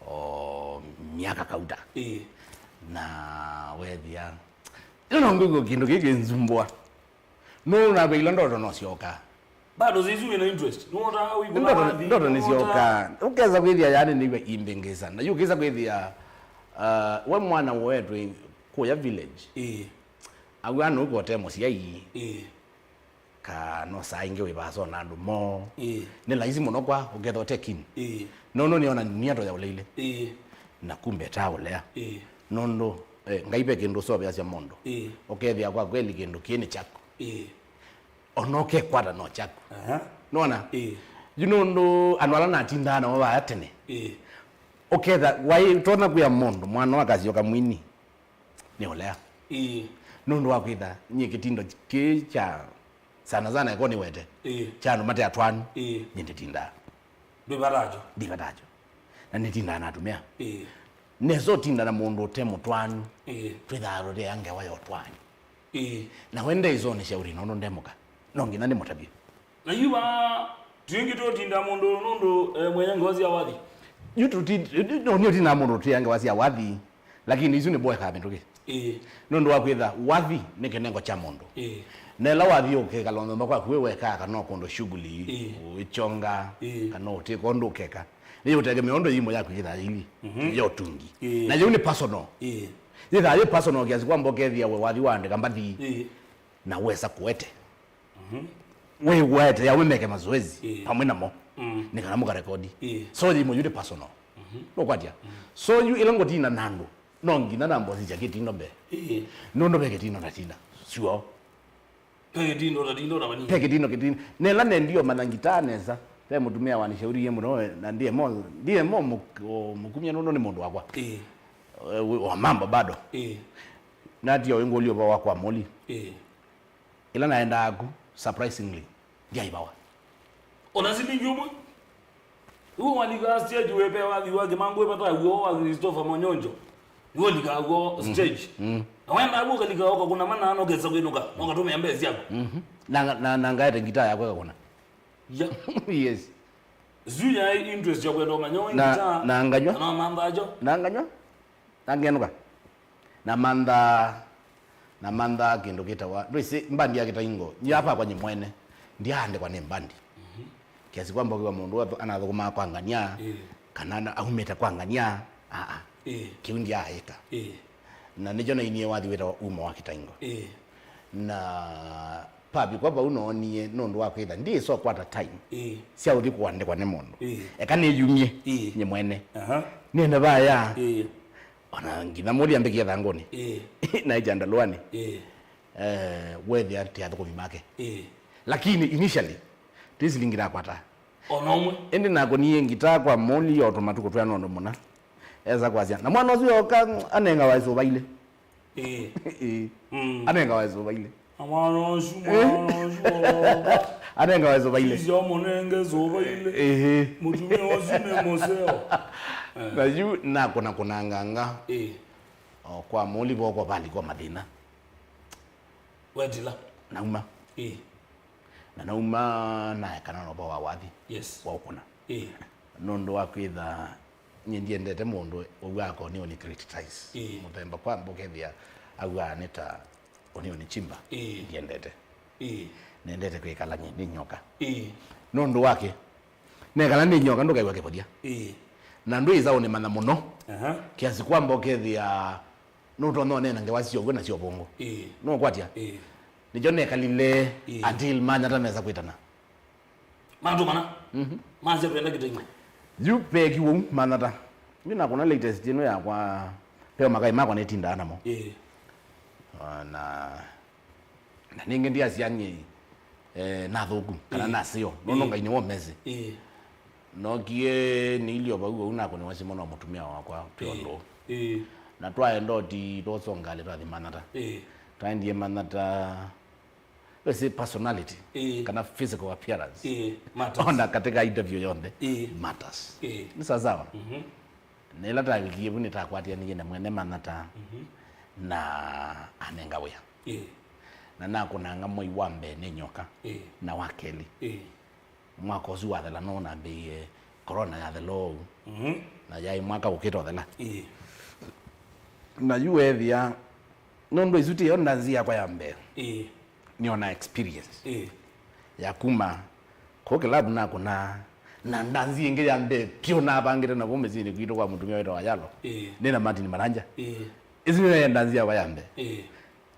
O myaka kauta. Ĩĩ. Na wethĩa. Ĩno no ngwĩkwa kĩndũ kĩkĩ nzumbwa. No, na ve ila ndoto no syoka. Bado zizu wĩna interest. Nũotaa wĩkũna ndoto, wathi, ndoto nĩ nũotaa syoka. Ũkesa kwĩthĩa yani nĩwe imbĩngĩsa. Na yu ũkesa kwĩthĩa, uh, we mwana wetwe kũya village. Ĩĩ. Agu anũkote mũsyai. Ĩĩ. Ka no saa ingĩ wĩvasona andũ moo. Ĩĩ. Nĩ laisi mũno kwa ũketha ũte keen. Ĩĩ. Nũndũ nĩona nĩatoya ũleile. Ĩĩ. Na kumbe ta ũlea. Ĩĩ. Nũndũ, eh, Ngai ve kĩndũ ũseũvĩasya mũndũ. Ĩĩ. Ũkethĩa kwa kweli kĩndũ kĩĩ nĩ kyaku. Ĩĩ. Ona ũkekwata no kyaku. Aha. Nona? Ĩĩ. Yu nũndũ andũ ala natindaa namo vaya tene. Ĩĩ. Ũketha, waĩ, tonya kwĩa mũndũ, mwana wakasyoka mwini. Nĩ ũlea. Ĩĩ. Nũndũ wa kwĩtha, nyie kĩtindo kĩĩ kya sana sana eko nĩwete. Ĩĩ. Kya andũ mate atwanu. Ĩĩ. Nyie ndĩtindaa. Ndwĩvatakyo. Ndivatakyo. Na nĩtindaa na atumĩa. Ĩĩ. Nesa ũtinda na mũndũ ũte mũtwanu. Ĩĩ. Twĩthaa tũtea ngewa ya ũtwani. Ĩĩ. Na we ndeĩsonĩ shauri nũndũ ndemũka. No nginya nĩmũtavye. Na yu vaa, twingĩ tũtinda mũndũ nũndũ, eh, mwenya ngewa sya wathi. Yu tũti-, no, nĩ ũtindaa mũndũ ũtwĩa ngewa sya wathi, lakini isu nĩ mboeka mĩtũkĩ. Ĩĩ. Nũndũ wa kwĩtha wathi nĩ kĩnengo kya mũndũ. Ĩĩ. Na ĩla wathi ũkekala nyũmba kwaku wĩ weka, kana o kũndũ shughuli, Ĩĩ. ũikyonga, Ĩĩ. kana ũtĩka ũndũ ũkeka, nĩyĩũtegemea ũndũ ĩimwe yaku yĩthaa yĩli Mhm. ya ũtungi. Ĩĩ. Na yĩu nĩ personal. Ĩĩ. Yĩthaa yĩ personal kiasi kwamba ũkethĩa we wathi waandĩka mbathi Ĩĩ. na wesa kũete. Mhm. Wĩwete ya ũmeke mazoezi Ĩĩ. pamwe namo. Mm. Nĩ kana mũkarekodi. Ĩĩ. So yĩimwe yu nĩ personal. Mhm. Nũkwatya? Mm. So yu ĩla ngũtina na andũ, no nginya nambosisya kĩtindo mbee. Ĩĩ. Nũndũ ve kĩtindo natina. Sure. Pe kĩtindo ũtatinda ũtavanini. Pe kĩtindo kĩtindo. Nela nendio mana ngitaa nesa. Ve mũtumĩa wanishauriie mũno, na ndiye mo, ndiye mo mũk-, o, mũkumya nũndũ nĩ mũndũ wakwa. Ĩĩ. Eh, wa mambo bado. Ĩĩ. Natia ũingũlio wa kwa Moli. Ĩĩ. Ĩla naendaa ku, surprisingly, ndyaĩvawa. Ona silingi ũmwe? Ũu walika stage wepe wathi wa Kimangwe vata w'o wa Christopher Monyonjo. Nĩwalika w'o stage. Mm. Na wenda w'o kalika ũkakũna mana na ũkesa kwĩnũka, na ũkatũmĩa mbesa syaku. Mhm. Na, na, na ngaete ngitaa yakwa ĩkakũna. Ya. Yes. Zu ya interest ya kwenda ũmanya ũĩ Na, ngitaa, na nganywa. Kana manthajo. Na nganywa. Na ngenũka. Na mantha, na mantha kĩndũ kĩtawa, ndwĩsĩ, mbandi ya Kĩtaingo. Nyie apa kwa nyie mwene. Ndyaandĩkwa nĩ mbandi. Mhm. Kiasi kwamba ũkiwa mũndũ wa-, anathũkũmaa kwa ngania, Ĩĩ. kana ana-, aumĩte kwa ngania, aa. Ĩĩ. Kĩu ndyaaĩka. Ĩĩ. Na nĩkyo nainie wathi wĩtawa Umo wa Kĩtaingo. Ĩĩ. Na papi kwa vau noonie nũndũ wa kwĩtha ndiĩsa kwata time Ĩĩ. sya ũthi kũandĩkwa nĩ mũndũ. Ĩĩ. Eka nĩyumye Ĩĩ. nyie mwene. Aha. Nĩende vaya. Ĩĩ. Ona nginya mũli ambĩkie thangũnĩ. Ĩĩ. Naĩkya ndalũanĩ. Ĩĩ. Eh, wethĩa ti athũkũmi make. Ĩĩ. Lakini initially, ti silingi nakwata. Ona ũmwe. Ĩndĩ nakũnie ngitaa kwa Moli ya ũtũma tũkũtwea nũndũ mũna. Esa kwasya. Na mwana ũsu yoka anengawa ĩsũva ilĩ. Ĩĩ. Ĩĩ. Mm. Anengawa ĩsũva ilĩ. Na mwana ũsu, Eh? mwana ũsu woka. Anengawa ĩsũva ilĩ. Sisya ũmũnenge ĩsũva ilĩ. Ĩĩ. Mũtumĩa ũsu nĩ mũseo. Eh. Na yu nakũna kũnanganga. Ĩĩ. O kwa Moli voko valikwa mathĩna. Wetila. Nauma. Ĩĩ. Na nauma naekana na ũvoo wa wathi Yes. wa ũkũna. Ĩĩ. Nũndũ wa kwĩtha nyie ndiendete mũndũ ũw'aa akonio nĩ criticize. Ĩĩ. Mũthemba kwamba ũkethĩa aw'aa nĩ ta ũnio nĩ chimba. Ĩĩ. Ndiendete. Ĩĩ. Nendete kwĩkala nyie ndĩ nyoka. Ĩĩ. Nũndũ wake, nekala ndĩ nyoka ndũkaĩwa kĩvothya. Ĩĩ. Na ndwĩsa ũnĩmanya mũno. Aha. Kiasi kwamba ũkethĩa nũtonya ũneena ngewa syovw'e na syovũngũ. Ĩĩ. Nũkwatya? Ĩĩ. Nĩkyo nekalile Ĩĩ. until manyata mesa kwĩtana. Matũmana? Mhm. Masya twenda Kĩtaingo. Yu pekiw'e u manyata. Yu nakũna latest ĩno yakwa, peo makai makwa nĩtindaa namo. Ĩĩ. Ah, na, na nĩngĩ ndiasya nyie, eh, nathũku, kana Ĩĩ. naseo. Nũndũ Ĩĩ. Ngai nĩwe ũmesĩ. Ĩĩ. Nokie nĩilio vau vau nakũnĩwa simũ no mũtumĩa wakwa twĩ Ĩĩ. ũndũ. Ĩĩ. Na twaenda ũti twosongalĩ twathi manyata. Ĩĩ. Twaendie manyata, wĩsĩ personality, Ĩĩ. kana physical appearance. Ĩĩ. Matters. Ona katika interview yonthe. Ĩĩ. Matters. Ĩĩ. Nĩ sawasawa? Mhm. Na ĩla tavikie vu nĩtakwatianiie na mwene manyata Mhm. na anenga wĩa. Ĩĩ. Na nakũnanga mwei wa mbee nĩ nyoka Ĩĩ. na wa kelĩ. Ĩĩ. Mwaka ũsu wathela no nambĩĩe corona yathela ũu. Mhm. Na yaĩ mwaka ũkĩte ũthela. Ĩĩ. Na yu weethĩa, nũndũ ĩsu tiyo ndanzi yakwa ya mbee. Ĩĩ. Nĩona experience Ĩĩ. ya kuma kũu kĩlavu nakũna, na ndanzi ĩngĩ ya mbee piũ navangĩte na kũu mĩsyĩnĩ kwitũ kwa mũtumĩa wĩtawa Yalo. Ĩĩ. Nĩ na Martin Maranja. Ĩĩ. Ĩsu nĩyo ndanzi yakwa ya mbee. Ĩĩ.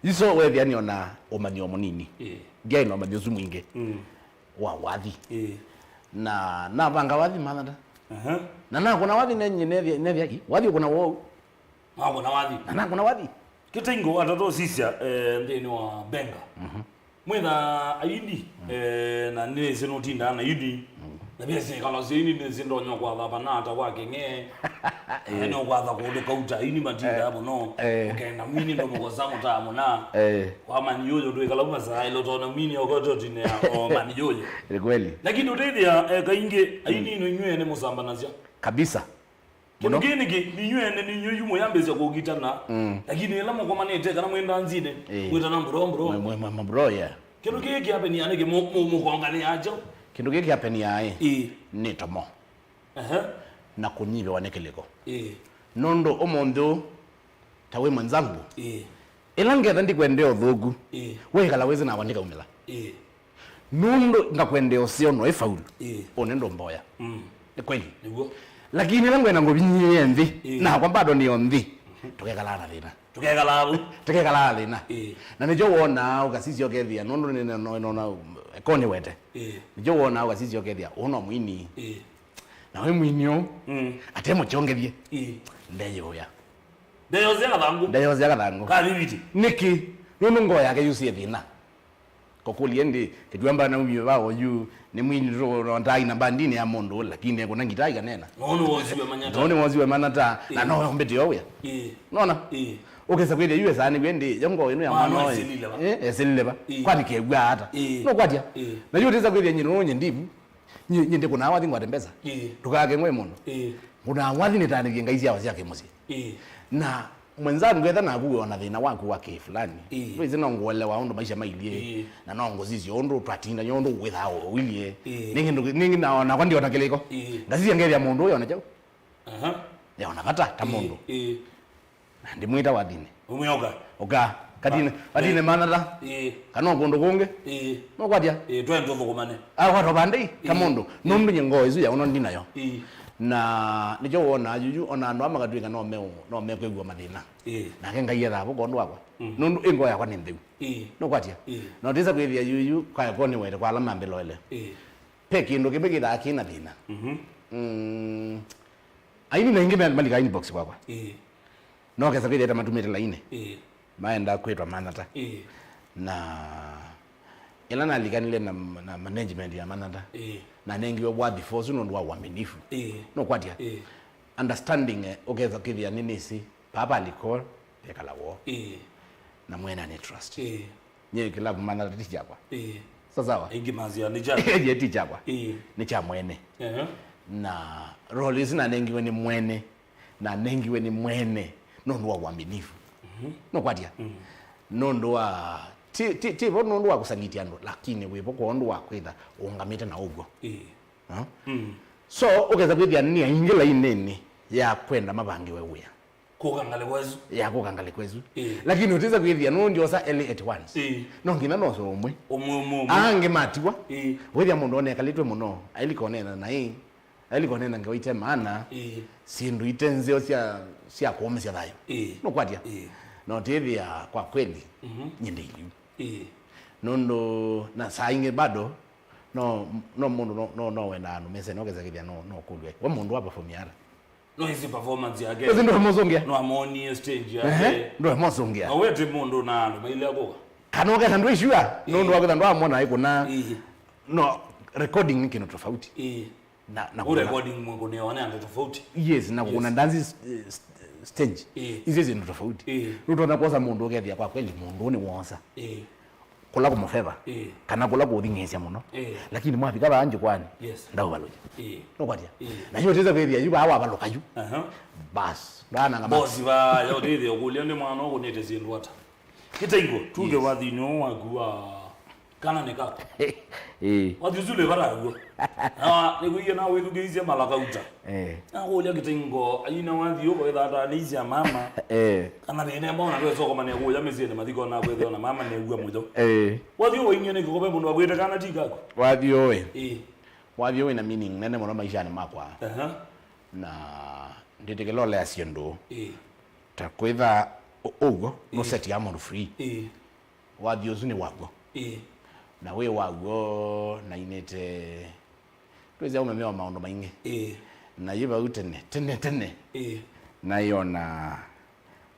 Iso weethĩa nĩona ũmanyĩo mũnini. Ĩĩ. Ndyaĩ na ũmanyĩo ũsu mwingĩ Mm. wa wathi. Ĩĩ. Na navanga wathi manyata. Aha. Na nakũna wathi nenye nethĩa, nethĩa ki? Wathi ũkũna wou. Makũna wathi. Na nakũna wathi. Kĩtaingo watata ũsisya, eh, nthĩnĩ wa Benga. Mhm. Mwĩtha aini, Mm. eh, na nĩsĩ nũtindaa na aini. Mm. Na pia syĩkalo sya aini nĩsĩ ndonya kwatha vana ata kwa kĩng'e. Eh. Nĩ ũkwatha kũndũ kauta aini matindaa Eh. mũno. Eh. Ũkenda mwini ndo mũkosa mũtaa mũna. Eh. Kwa mani yoyo ndwĩkala uma saa ĩlo tona mwini okoto tine o mani yoyo. Ni kweli. Lakini ũtethĩa, eh, kaingĩ aini Mm. no inyuĩ nĩ mũsambanasya. Kabisa. Kĩndũ Mũno. Kĩĩ nĩkĩ, ninyu ene ninyu yu mũyambĩĩsya kũkitana, Mm. lakini ĩla mũkomanĩte kana mwĩ ndanzinĩ, Ĩĩ. mwĩtana mbro mbro. Mwe, mwe, mwe, mwe, bro, yeah. Kĩndũ kĩĩ kĩapenia nĩkĩ mũ-, mũ-, mũkonganĩaa kyaũ? Kĩndũ kĩĩ kĩapenia ĩ, Ĩĩ. nĩ tomo. Ehe. Na kũnyivĩwa nĩ kĩlĩko. Ĩĩ. Nũndũ ũmũnthĩ ũũ, ta wĩ mwenzangu, ĩĩ, ĩla ngetha ndikwendea ũthũku, ĩĩ, wĩkala wĩsĩ nakwa ndikaumĩla. Ĩĩ. Nũndũ ngakwendea ũseo no ĩfaulu. Ĩĩ. Ũne ndũmboya. Mm. Nĩ kweli. Nĩguo. Lakini ĩla ngwenda ngũvinyĩĩe nthĩ, ĩĩ, nakwa bado nĩo nthĩ. Mhm. Tũkekalaa na thĩna. Tũkekalaa vau. Tũkekalaa na thĩna. Ĩĩ. Na nĩkyo wonaa ũkasisya ũkethĩa, nũndũ nĩ, nĩ, nĩ, nĩ, nĩ, eko nĩwete. Ĩĩ. Nĩkyo wonaa ũkasisya ũkethĩa, ũũ no mwini. Ĩĩ. Na wĩ mwini ũũ, mm, ate mũkyongethye. Ĩĩ. Ndeyũya. Ndeyosya kathangũ. Ndeyosya kathangũ. Ka viviti. Nĩkĩ? Nũndũ ngoo yake yusie thĩna. Kokũlye ndi, kĩtuamba naumie va oyu, nĩ mwini tũnondaa ina bandinĩ ya mũndũ, lakini ekũna ngitaa ikanena. No nĩ wosiwe manyata. No nĩ wosiwe manyata, na, ĩĩ, no yombete yo wĩa. Ĩĩ. Nona? Ĩĩ. Ũkesa kwĩthĩa yu esaa nĩw'e ndi, yo ngoo ĩno ya mwana ũyũ. Mwana esilile va? Eh, esilile va? Ĩĩ. Kwani kew'a ata? Ĩĩ. No kwatya? Ĩĩ. Na yu ũtesa kwĩthĩa nyinũ nye ndivu. Nye, nye ndikũnaa wathi ngwate mbesa. Ĩĩ. Ndũkake ngwe mũndũ. Ĩĩ. Ngũnaa wathi nĩtanĩthye ngai syao sya kĩmũsyĩ. Ĩĩ. Na mwenzangu, etha naku wĩ ona thĩna waku wa kĩ fulani. Ĩĩ. Ndwĩsĩ no ngũelewa ũndũ maisha mailyĩ. Ĩĩ. Na no ngũsisya ũndũ twatindany'a ũndũ wĩthaa ũilyĩ. Ĩĩ. Nĩngĩ ndũ-, nĩngĩ na, nakwa ndiona kĩlĩko. Ĩĩ. Ngasisya ngethĩa mũndũ ũyona kyaũ. Aha. Yaona vata ta mũndũ. Ĩĩ. Na ndimwĩta wathinĩ. Ũmwe ũka. Ũka. Katine, ah, katine, eh, manata. Ĩĩ. Kana o kũndũ kũngĩ. Ĩĩ. No kwatya? Ĩĩ, twende tũthũkũmane. Ah, kwatwa vandei, ta, ĩĩ, mũndũ. Ĩĩ. Nũndũ nye ngoo ĩsu ya ũno ndinayo. Ĩĩ. Na nĩkyo wona yuyu, ona andũ ama katwĩka no me, no mekwĩw'a mathĩna. Ĩĩ. Nake Ngai ethaa vo kondũ wakwa. Mm. Nũndũ ĩ ngoo yakwa nĩ ntheu. Ĩĩ. No kwatya? Ĩĩ. Na ũtisa kwĩthĩa yuyu, kwa eko nĩ wete kwa ala mambĩloele. Ĩĩ. Pe kĩndũ kĩmwe kĩthaa kĩna thĩna. Mhm. Mm. Aini na ingĩ me-, malika inbox kwakwa. Ĩĩ. No kesa kwĩthĩa ta matumĩte laini. Ĩĩ. Maenda kwĩtwa manata. Ĩĩ. Na ĩla nalikanile na, na management ya manata. Ĩĩ. Na nengiwe wathi force nũndũ wa uaminifu. Ĩĩ. No kwatya? Ĩĩ. Understanding, eh, ũkesa kwĩthĩa nĩ nĩsĩ. Papa aliko, ekala wo. Ĩĩ. Na mwene ni trust. Ĩĩ. Nye kĩlavu manata ti kyakwa. Ĩĩ. Sa sawa? Aingĩ masya nĩ kya. Ye ti kyakwa. Ĩĩ. Nĩ kya mwene. Ehe. Na role ĩsu nanengiwe nĩ mwene. Nanengiwe nĩ mwene. Nũndũ wa uaminifu. Mhm. No kwatya? Mhm. Nũndũ wa, ti, ti, ti vo nũndũ wa kũsangitya andũ, lakini wĩ vo kwa ũndũ wa kwĩtha ũngamĩte na ũw'o. Ĩĩ. Huh? Mm. So, ũkesa kwĩthĩa nĩ aingĩ lainĩnĩ ya kwenda mavangiwe wĩa. Kũka ngalĩko ĩsu. Ya kũka ngalĩko ĩsu. Ĩĩ. Lakini ũtisa kwĩthĩa nũndyosa elĩ at once. Ĩĩ. No nginya nosa ũmwe. Ũmwe, ũmwe, ũmwe. Angĩ matiwa. Ĩĩ. Wĩthĩa mũndũ onekalĩtwe mũno, ailikonena naĩ. Ailikonena ngewa ite maana. Ĩĩ. Syĩndũ ite nzeo sya, sya kũũmĩsya thayũ. Ĩĩ. Nũkwatya? Ĩĩ. Na ũtĩthĩa kwa kweli, mhm, nyendei yu. Ĩĩ. Nũndũ na saa ingĩ bado, no, no mũndũ no, no, no wendaa andũ mese, no kesa kĩthĩa no, no kũlwe. We mũndũ wa perform ata? No isi performance yake. Ĩsu ndũmũsũngĩa. No amonie stage yake. Ehe, ndũmũsũngĩa. No wete mũndũ na andũ maile kũka. Kana ũkesa ndwĩ sure, ĩĩ, nũndũ wa kwĩtha ndwamwona aikũna. Ĩĩ. No, recording nĩ kĩndũ tofauti. Ĩĩ. Na, na kũkũna recording mwĩkũnĩawa nĩ andũ tofauti. Yes, na kũkũna, yes, dance, eh, st-, stage. Ĩĩ. Icio syĩndũ tofauti. Ĩĩ. Nũtonya kwosa mũndũ ũkethĩa kwa kweli mũndũ ũũ nĩ wosa. Ĩĩ. Kũla kũmũfeva, ĩĩ, kana kũla kũthing'ĩĩsya mũno. Ĩĩ. Lakini mwavika vaa njukwani, yes, ndaũvalũkya. Ĩĩ. Nũkwatya? Ĩĩ. Na yu ũtĩsa kwĩthĩa yu vaa wavalũka yu. Aha. Bas, ndaananga ma- boss vaa, ya ũtĩthĩa ũkũlya nĩ mwana ũkũnĩte syĩndũ ata. Kĩtaingo, tuge, yes, wathinĩ ũũ waku wa kana nĩ kaku. Ĩĩ. Wathi ũsu lĩ vata w'o. Na nĩkwĩie na wĩthukĩĩsye malakauta. Eh. Nakũlya kĩtaingo, aina wathi ũko ĩthatanĩisya mama. Eh. Kana thĩna mbona twĩsokomania kũya mĩsyĩnĩ mathiko na kwĩthĩwa na mama nĩw'a mũyo. Eh. Wathi ũwainie nĩ kĩko ve mũndũ wakwĩte kana ti kaku. Wathi ũĩ. Ĩĩ. Wathi ũĩ na meaning nene mũno maishanĩ makwa. Aha. Na ndĩtĩkĩlolea syĩndũ. Ĩĩ. Ta kwĩtha ũ-, ũguo, ĩĩ, nũsetia mũndũ free. Ĩĩ. Wathi ũsu nĩ waw'o. Ĩĩ. Na wĩ waw'o nainĩte, twĩsĩ aumemea maũndũ maingĩ. Ĩĩ. Na yĩ vau tene, tene, tene. Ĩĩ. Naiona,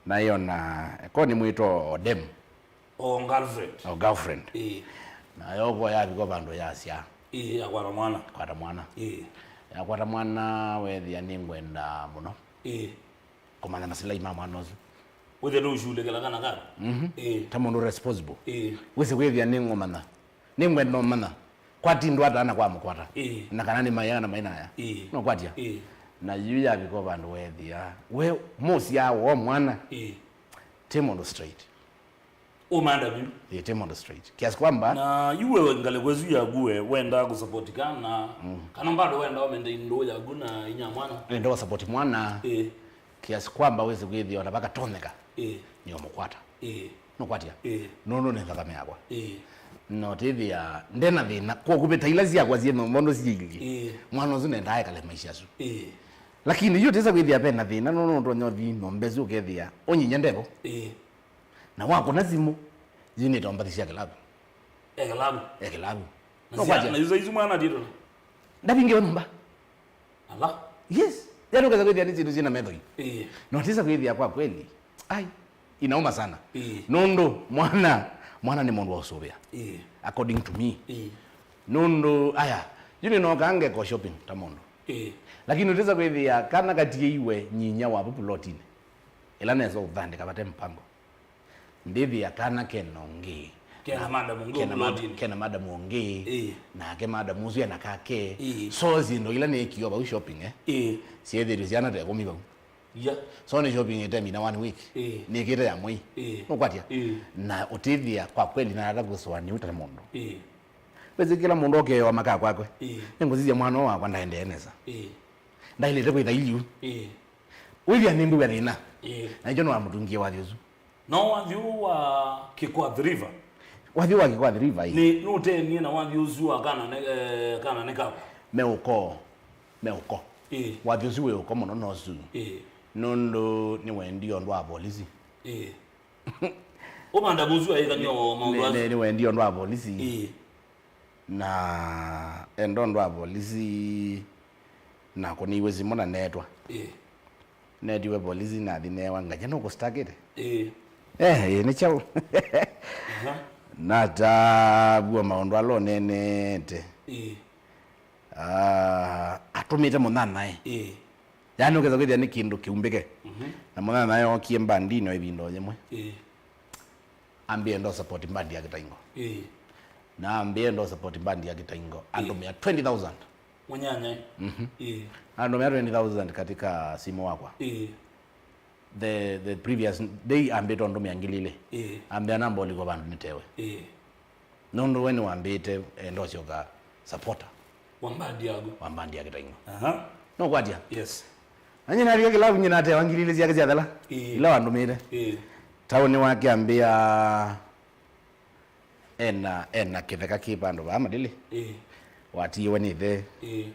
naiona, ko nĩ mwĩto o dem. O girlfriend. O girlfriend. Ĩĩ. Na yoko yavika vandũ yasya. Ĩĩ, yakwata mwana. Kwata mwana. Ĩĩ. Yakwata mwana, wethĩa nĩngwenda mũno. Ĩĩ. Kũmanya masilai ma mwana ũsu. Wĩthĩe nũũshughulikĩla kana kaku. Mhm. Ĩĩ. Ta mũndũ responsible. Ĩĩ. Wĩsĩ kwĩthĩa nĩngũmanya. Nĩngwenda ũmanya. Kwatindwa ata na kwamũkwata. Ĩĩ. Na kana nĩ mayana mainaya. Ĩĩ. No kwatya. Ĩĩ. Na yu yavika vandũ weethĩa. We mũsyaa woo mwana. Ĩĩ. Ti mũndũ straight. Ũmanda vyũ. Ĩĩ, ti mũndũ straight. Kiasi kwamba. Na yu we ngalĩko ĩsu yaku we, wendaa kũsupport kana, mm, kana bado wendaa ũmenda indũ yaku na inya mwana? Nenda kũsupport mwana. Ĩĩ. Kiasi kwamba wĩsĩ kwĩthĩa ona vakatonyeka. Ĩĩ. Nĩũmũkwata. Ĩĩ. Nũkwatya? Ĩĩ. Nũndũ nĩ nthakame yakwa. Ĩĩ. Na ũtĩthĩa ndena thĩna. Kwoku vĩta ila syakwa syĩ mondo syĩilyĩ. Ĩĩ. Mwana ũsu nendaa ekale maisha asu. Ĩĩ. Lakini yu tĩsa kwĩthĩa vena thĩna, nũndũ ũtonya ũthi nyũmba ĩsu ũkethĩa ũnyinya ndevo. Ĩĩ. Na wakũna simũ, yu nĩtombathi sya kĩlavu. E kĩlavu. E kĩlavu. Na nũkwatya? Na yu saizi mwana atitona. Ndavingiwa nyũmba. Ala. Yes. Yani ũkesa kwĩthĩa nĩ syĩndũ syĩna metho yu. Ĩĩ. Na ũtĩsa kwĩthĩa kwa kweli. Ai. Inauma sana. Ĩĩ. Nũndũ mwana, mwana nĩ mũndũ wa ũsũvĩa. Ĩĩ. According to me. Ĩĩ. Nũndũ, aya, yu nĩnokaa ngeko shopping ta mũndũ. Ĩĩ. Lakini ũtĩsa kwĩthĩa kana katiĩiwe nyinya wa vupulotini. Ĩla nesa ũthandĩka vate mpango. Ndĩthĩa kana kena ũngĩ. Kena madam ũngĩ kena mad-, ũmũlotini. Kena madam ũngĩ. Ĩĩ. Nake madam ũsu ena kake. Ĩĩ. So syĩndũ ila nĩkio vau shopping, eh? Ĩĩ. Syethĩtwe syana ta ĩkũmi vau. Yeah. So nĩ shopping ĩtemina one week. Ĩĩ. Nĩkĩte ya mwei. Ĩĩ. Nũkwatya? Ĩĩ. Na ũtĩthĩa kwa kweli na ata kũsũanĩa ũta mũndũ. Ĩĩ. Wĩsĩ kĩla mũndũ okeewa makaa kwakwe. Ĩĩ. Nĩngũsisya mwana ũũ wakwa ndaendee nesa. Ĩĩ. Ndaĩlĩte kwĩtha iliu. Ĩĩ. Wĩthĩa nĩmbĩw'a thĩna. Ĩĩ. Na nĩkyo nĩwamũtungie wathi ũsu. No wathi ũũ wa Kĩkwathi River? Wathi ũũ wa Kĩkwathi River, ĩĩ. Nĩ, nũteenie na wathi ũsu wa kana nĩ, eh, kana nĩ kakwa? Me ũko. Me ũko. Ĩĩ. Wathi ũsu wĩ ũko mũno no su. Ĩĩ. Nũndũ nĩwendie ũndũ wa polisi. Ĩĩ. Ũmanda mũsu aĩkanywa maũndũ asu. Nĩ, nĩ, nĩwendie ũndũ wa polisi. Ĩĩ. Na enda ũndũ wa polisi na kũnĩiwe simũ na neetwa. Ĩĩ. Netiwe polisi nathi neewa nganya nũkũstakĩte. Ĩĩ. Eh, ĩĩ, nĩ kyaũ? Aha. Natavua maũndũ ala ũneenete. Ĩĩ. Ah, atũmĩte mũnyanyae. Ĩĩ. Yaani ũkesa kwĩthĩa nĩ kĩndũ kĩumbĩke. Mhm. Na mũnyanyae ookie mbandinĩ o ĩvinda o yĩmwe. Ĩĩ. Ambĩe ndo support mbandi ya Kĩtaingo. Ĩĩ. Na ambĩe ndo support mbandi ya Kĩtaingo. Ĩĩ. Andũmĩa twenty thousand. Mũnyanyae. Mhm. Ĩĩ. Andũmĩa twenty thousand katika simu wakwa. Ĩĩ. The, the previous day ambĩte ũndũmĩa ngili ilĩ. Ĩĩ. Ambĩa namba ũlikwa vandũ nĩtewe. Ĩĩ. Nũndũ we nĩwambĩte enda ũsyoka supporter. Wa mbandi yaku. Wa mbandi ya Kĩtaingo. Aha. Nũkwatya? Yes. Na nyie nalika kĩlavu nyie natewa ngili ilĩ syake syathela. Ĩĩ. Ila wandũmĩte. Ĩĩ. Taũnĩ wake ambĩa ena, ena kĩtheka kĩ vandũ vaa Madili. Ĩĩ. Watiiwe nĩ ĩthe. Ĩĩ.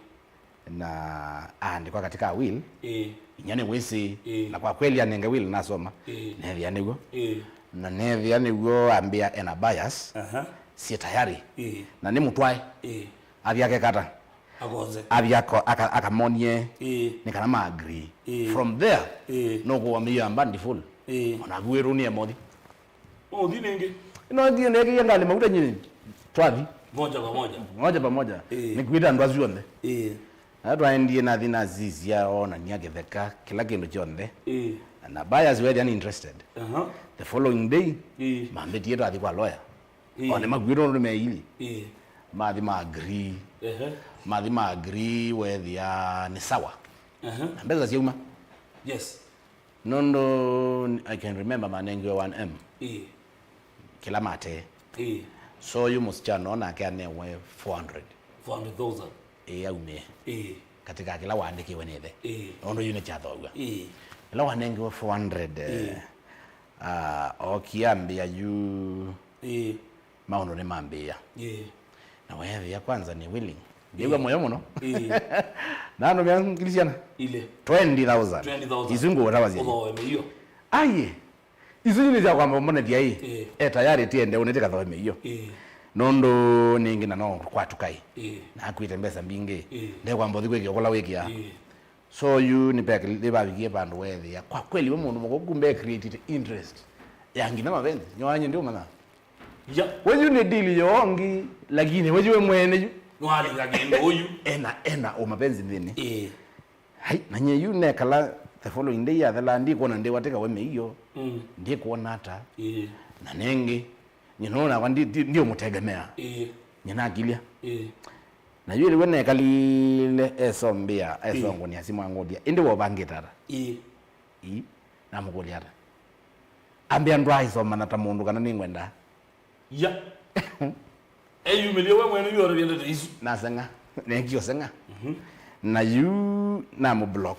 Na aandĩkwa katika will. Ĩĩ. Inya nĩ wĩsĩ. Ĩĩ. Na kwa kweli anenge will nasoma. Ĩĩ. Nethĩa nĩw'o. Ĩĩ. Na nethĩa nĩw'o ambĩa ena bias. Aha. Syĩ tayari. Ĩĩ. Na nĩ mũtwae. Ĩĩ. Athi akekata. Akonze. Athi ako-, aka-, akamonie. Ĩĩ. Nĩ kana ma agree. Ĩĩ. From there, ĩĩ, nũkũwa mĩio ya mbandi full. Ĩĩ. Ona akuĩrwo nĩ emothi. Ũthi nĩngĩ. No thiĩ neekĩie ngalĩ mavuta nyinĩ. Twathi. Moja kwa moja. Moja kwa moja. Ĩĩ. Nĩkuĩte andũ asu onthe. Ĩĩ. Na twaendie nathi nasisya onania kĩtheka, kĩla kĩndũ kyonthe. Ĩĩ. Na buyers were interested. Aha. The following day, ĩĩ, mambĩtie twathi kwa lawyer. Ĩĩ. One makuĩte ũndũ meili. Ĩĩ. Mathi ma agree. Ehe. Mathi ma agree wethĩa nĩ sawa. Aha. Na mbesa syauma. Yes. Nũndũ I can remember manengiwe one M. Ĩĩ. Kĩla matee. Ĩĩ. So yu mũsichana o nake anewe four hundred. Four hundred thousand. Ĩĩ, aumie. Ĩĩ. Katika kĩla waandĩkĩwe nĩ ĩthe. Ĩĩ. Nũndũ yu nĩkyathoaw'a. Ĩĩ. Ĩla wanengiwe four hundred, eh, ĩĩ, ah, ookie ambĩa yu. Ĩĩ. Maũndũ nĩmambĩĩa. Ĩĩ. Na weethĩa kwanza nĩ willing. Ndĩw'a, ĩĩ, mũyo mũno. Ĩĩ. Na andũ mea ngili syana. Ilĩ. Twenty thousand. Twenty thousand. Isu ngũũtawa syĩ. Ũthooe mĩio. Aiĩ. Isu nĩ sya kwamba ũmonethya ĩ. Ĩĩ. E tayari tiende ũnĩte kathoe mĩio. Ĩĩ. Nũndũ nĩngĩ na no kwatuka ĩ. Ĩĩ. Na akwĩte mbesa mbingĩ. Ĩĩ. Ndekwamba ũthi kwĩkĩa kũla wĩkĩa. Ĩĩ. So yu nĩvavikie vandũ weethĩa kwa kweli we mũndũ mũkũũ kumbe created interest ya nginya mapenzi. Nĩwanyie ndiũmanya. Ya. We yu nĩ deal yongi, lakini we yu we mwene yu. Nĩwalika kĩndũ ũyu. Ena, ena o mapenzi nthĩnĩ. Ĩĩ. Hai, na nyie yu nekala the following day yathela ndikwona ndĩwatĩka we mĩio. Mm. Ndikwona ata. Ĩĩ. Na nengĩ, nyie no nakwa ndi, ndi, ndiũmũtegemea. Ĩĩ. Nyie nakilya. Ĩĩ. Na yu ĩlĩwe nekalile esombĩa, ĩĩ, esongũnĩa simũ angũlya, ĩndĩ wovangĩte ata? Ĩĩ. Ii, namũkũlya ata? Ambĩa ndwaĩsomana ta mũndũ kana nĩngwenda. Ya. Eyumĩlye we mwene yu orevyendete isu. Naseng'a. Neekie ũseng'a. Mhm. Na yu namũblock.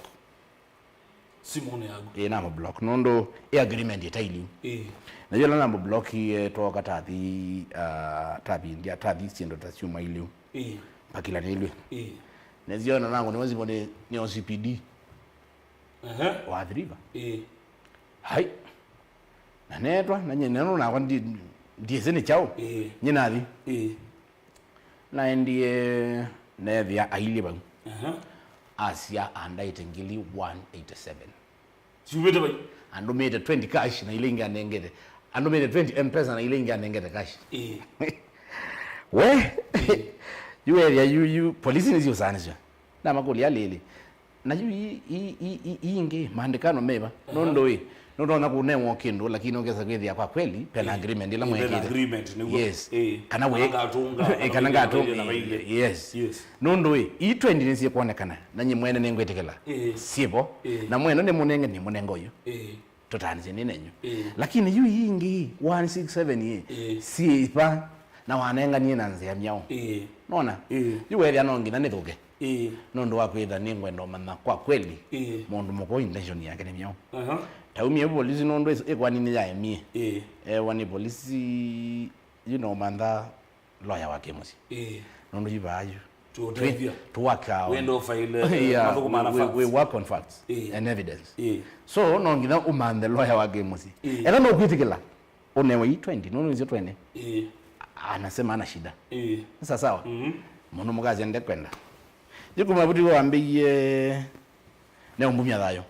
Simũnĩ yaku. Ĩĩ, namũ block nũndũ ĩ agreement ĩtailiu. Ĩĩ. Na yĩla namũ block, eh, twoka tathi, ah, tathi ndia, tathi syĩndũ ta syuma iliu. Ĩĩ. Pakilanĩlw'e. Ĩĩ. Nĩziona nangu nĩwe zimbo nĩ, nĩ O C P D. Ehe. Wa Athi River. Ĩĩ. Hai. Na netwa, na nye, neno nakwa ndi, ndiĩsĩ nĩ kyaũ. Ĩĩ. Nye nathi. Ĩĩ. Naendie neethĩa ailyĩ vau. Aha. Asya andaĩte ngili one eighty seven. Siumĩte vai? Andũmĩte twenty cash na ila ingĩ anengete. Andũmĩte twenty M-Pesa na ila ingĩ anengete cash. Ĩĩ. We? Ĩĩ. Yu ethĩa yu, yu, polisi nĩsiũsaanĩsya. Namakũlya lĩlĩ. Na yu ii, ii, ii, ii, ii ingĩ, maandĩkano meva? Aha. Nũndũ ĩ, nũtonya kũnewa kĩndũ, lakini ũkesa kwĩthĩa kwa kweli, pena Ĩĩ. agreement ĩla Ĩĩ, pena mwekĩte. agreement, nĩguo. Yes. Ĩĩ. Kana Kana wĩ, ngatunga, ĩ, kana kana ngatunga, wĩ na vailye. Yes. Yes. Nũndũ ĩ, ii twenty nĩsyĩkwonekana, na nye mwene nĩngwĩtĩkĩla. Ĩĩ. Syĩvo. Ĩĩ. Na mwene nĩmũnenge, nĩmũnenga ũyũ. Ĩĩ. Tũtaanĩsye nĩ nenyu. Ĩĩ. Lakini yu ii ingĩ, one six seven ĩ, Ĩĩ. syĩva na wanenganie na nzĩa myaũ. Ĩĩ. Nona? Ĩĩ. Yu wethĩa no nginya nĩthũke. Ĩĩ. Nũndũ wa kwĩtha nĩngwenda ũmanya kwa kweli Ĩĩ. mũndũ mũkũũ intention yake nĩ myaũ. Aha. Taumie polisi nũndũ ĩs-, ĩkwani nĩ yaemie. Ĩĩ. Ewa nĩ polisi, you know, mantha lawyer wa kĩmũsyĩ. Ĩĩ. Nũndũ yu vaa yu. Tũũtethya. Tũ-, tũwaka on Wendo file, eh, Yeah, mathũkũma na we, we, facts. we work on facts Ĩĩ. and evidence. Ĩĩ. So, no nginya ũmanthe lawyer wa kĩmũsyĩ. Ĩĩ. Ethwa no kwĩtĩkĩla, ũnewe ii twenty, nũndũ nĩsyo twene. Ĩĩ. Anasema ana shida. Ĩĩ. Ni sawa sawa? Mhm. Mũndũ mũkasya ndekwenda. Yu kuma vuti wambĩie, neũmbumya thayũ.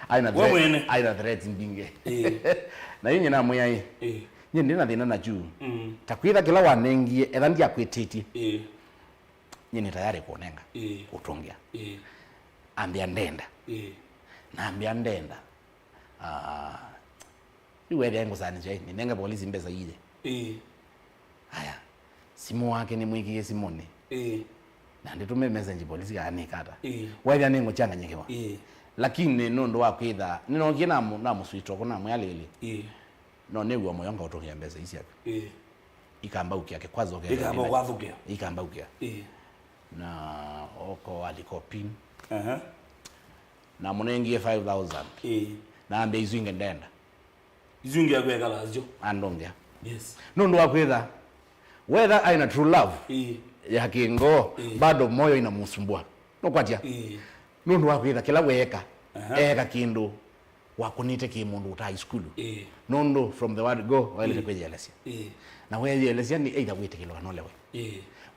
Aina We threat, mwene. aina threat mbingĩ. Ĩĩ. Na yu nyina mwĩa ĩ. Ĩĩ. Nye ndina thĩna na yu. Mm. Ta kwĩtha kĩla wanengie, etha ndiakwĩtĩtie. Ĩĩ. Nye nĩ tayari kũnenga. Ĩĩ. Ũtũngĩa. Ĩĩ. Ambĩa ndenda. Ĩĩ. Na ambĩa ndenda. Ah, rĩu wethĩa ngũsanĩsya ĩ, nĩnenge polisi mbesa iye. Ĩĩ. Aya, simũ wake nĩmwĩkĩie simũnĩ. Ĩĩ. Na ndĩtũme message polisi kana nĩkata. Ĩĩ. Wethĩa nĩngũchanganyikiwa. Ĩĩ. Lakini nũndũ wa kwĩtha, nĩnookie namũ-, namũswitoko namwĩa lĩlĩ. Ĩĩ. No nĩw'a mũyo ngaũtũngĩa mbesa ii syaku. Ĩĩ. Ikamba ũkĩa kĩkwazo kĩthĩa Ikamba kĩna- kwathũkĩa. Ikamba ũkĩa. Ĩĩ. Na oko aliko pin. Aha. Na mũnengie five thousand. Ĩĩ. Na ambĩa isu ingĩ ndenda. Isu ingĩ akwekala asyo. Andũngĩa. Yes. Nũndũ wa kwĩtha, whether aina true love Ĩĩ. ya kĩngoo, Ĩĩ. bado moyo inamsumbua. Nũkwatya? Ĩĩ. Nũndũ wa kwĩtha kĩla weeka, Aha. eeka kĩndũ wakũnĩte kĩ mũndũ ũtaĩ sukulu. Ĩĩ. Nũndũ from the word go, waĩlĩte Ĩĩ. kwĩyĩelesya. Ĩĩ. Na weeyĩelesya nĩ either wĩtĩkĩlwa kana ũlewe. Ĩĩ.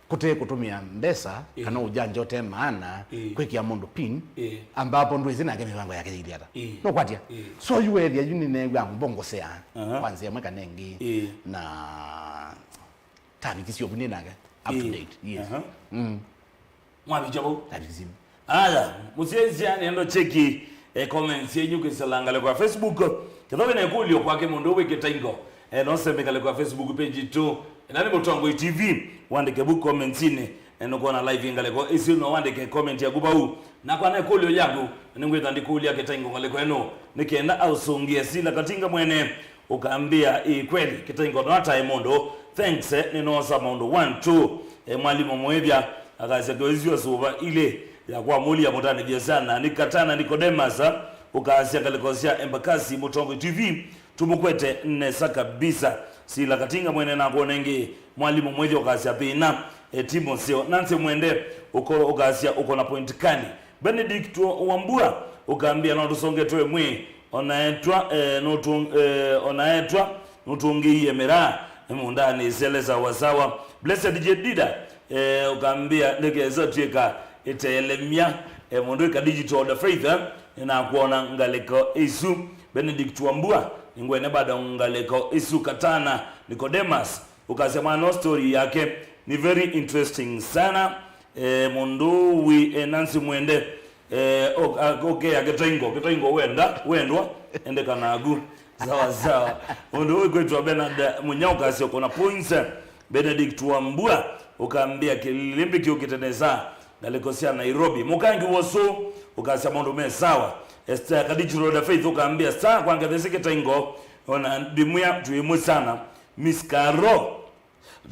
Kũte kũtũmĩa mbesa Ĩĩ. kana ũjanja ũte maana Ĩĩ. kwĩkĩa mũndũ pin, Ĩĩ. ambapo ndwĩsĩ nake mĩvango yake yĩilyĩ ata. Ĩĩ. Nũkwatya? Ĩĩ. So yu weethĩa yu nĩneew'a mbongosea Aha. kwa nzĩa ĩmwe kana ĩngĩ. Ĩĩ. Na tavikisye ũvu nĩ nake. Up to Ĩĩ. date. Yes. Aha. Mm. Mwavikya vau? Tavikisye. Aya, mũsyaĩĩsya nĩenda cheki, eh, comments yenyu kwĩsĩla ngalĩko ya Facebook. Kethwa wĩna ĩkũlyo kwake mũndũ wĩ Kĩtaingo, eh, no sembe ngalĩko ya Facebook page itũ. Ĩna nĩ Mũtongoi T V, wandĩke vu comments-inĩ. Eh, nũkwona live ngalĩko ĩsu, no wandĩke comment yaku vau. Nakwa na ĩkũlyo yaku, nĩngwĩtha ndĩkũlya Kĩtaingo ngalĩko ĩno. Nĩ kenda ausũngĩe Sila Katinga mwene. Ũkambĩa, ĩĩ kweli, Kĩtaingo no atae mũndũ. Thanks, eh, nĩnoosa maũndũ one two. Eh, mwalimũ Mũĩthya akasya kĩwĩsyo sũva ilĩ ya kwamũlya mũtanĩthya sana. Nĩ Katana Nicodemus, ah, ũkasya ngalĩko sya Embakasi Mũtongoi T V, tũmũkwete nesa kabisa. Sila Katinga mwene nakwona ĩngĩ. Mwalimũ Mũĩthya ũkasya thĩna, eh, ti mũseo. Nancy Mwende ũko-, ũkasya ũko na point kali. Benedict Wambua, ũkambĩa no tũsonge twe mwĩ, onaetwa, eh, nũtũ-, eh, onaetwa nũtũngĩie mĩraa mũũndanĩ ĩsele sawasawa. Blessed Jedida, eh, ũkambĩa nĩkesa twĩka ĩtelemya, eh, mũndũ ĩka digital the faith, eh, nĩnakwona ngalĩko ĩsu. Benedict Wambua, nĩngwene bado ngalĩko ĩsu Katana Nicodemus, ũkasya mwana story yake ni very interesting sana. Eh, mũndũ wĩ, eh, Nancy Mwende, eh, o-, a-, okay, ya Kĩtaingo, Kĩtaingo wenda, wendwa, endeka naku. Sawa, sawa. Mũndũ wĩ kwĩtwa Bernard Munya ũkasya ũko na points. Benedict Wambua, ũkambĩa kĩlĩmbĩ kĩũkĩte nesa, ngalĩko sya Nairobi. Mũkangi Wosu, ũkasya maũndũ me sawa. Esther Kadichi Roda Faith, ũkambĩa star kwa ngathĩsĩ Kĩtaingo, ona ndimwĩa twĩ ĩmwe sana. Miss Karo,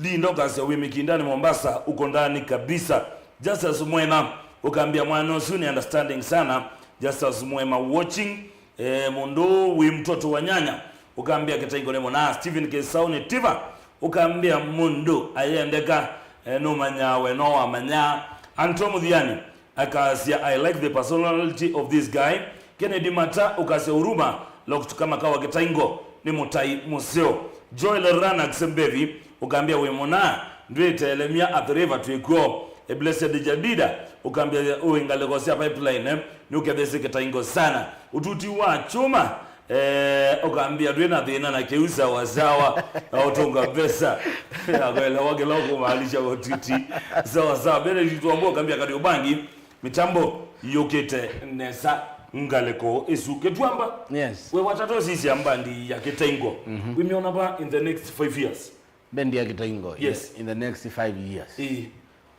Linda ũkasya wĩ Mikindani Mombasa, uko ndani kabisa. Justus Mwena, ũkambĩa mwana ũsu nĩ understanding sana. Justus Mwema watching. Eh, mũndũ wĩ mtoto wa nyanya, ũkambĩa Kĩtaingo nĩ mũna. Stephen Kesau nĩ tiva, ũkambĩa mũndũ ayendeka, eh, nũmanyaa we no wamanyaa. Anto Mũthiani akasya, "I like the personality of this guy." Kennedy Mata ũkasya, "Huruma, locked kama kawa Kĩtaingo nĩ mũtai mũseo." Joel Ranax Mbevi ũkambĩa, "Wĩ mũna, ndwĩtelemya athiriva twĩkw'o." Eh, Blessed Jadida ũkambĩa, "Ũĩ ngalĩko sya pipeline, eh, nĩũkethĩsĩ Kĩtaingo sana." Ũtuti wa chuma, eh, ũkambĩa, "Ndwĩ na thĩna na kĩu sawa sawa, na ũtũnga mbesa." Akwelewa kĩla ũkũmaanisha ũtuti sawa sawa. Benedict Wambua ũkambĩa, "Kariobangi, mĩtambo yũkĩte nesa ngalĩko ĩsu." Kĩtuamba, yes, we watata ũsisya mbandi ya Kĩtaingo. Mhm. Wĩmĩona va in the next five years? Bendi ya Kĩtaingo, yes, in the next five years. Ĩĩ.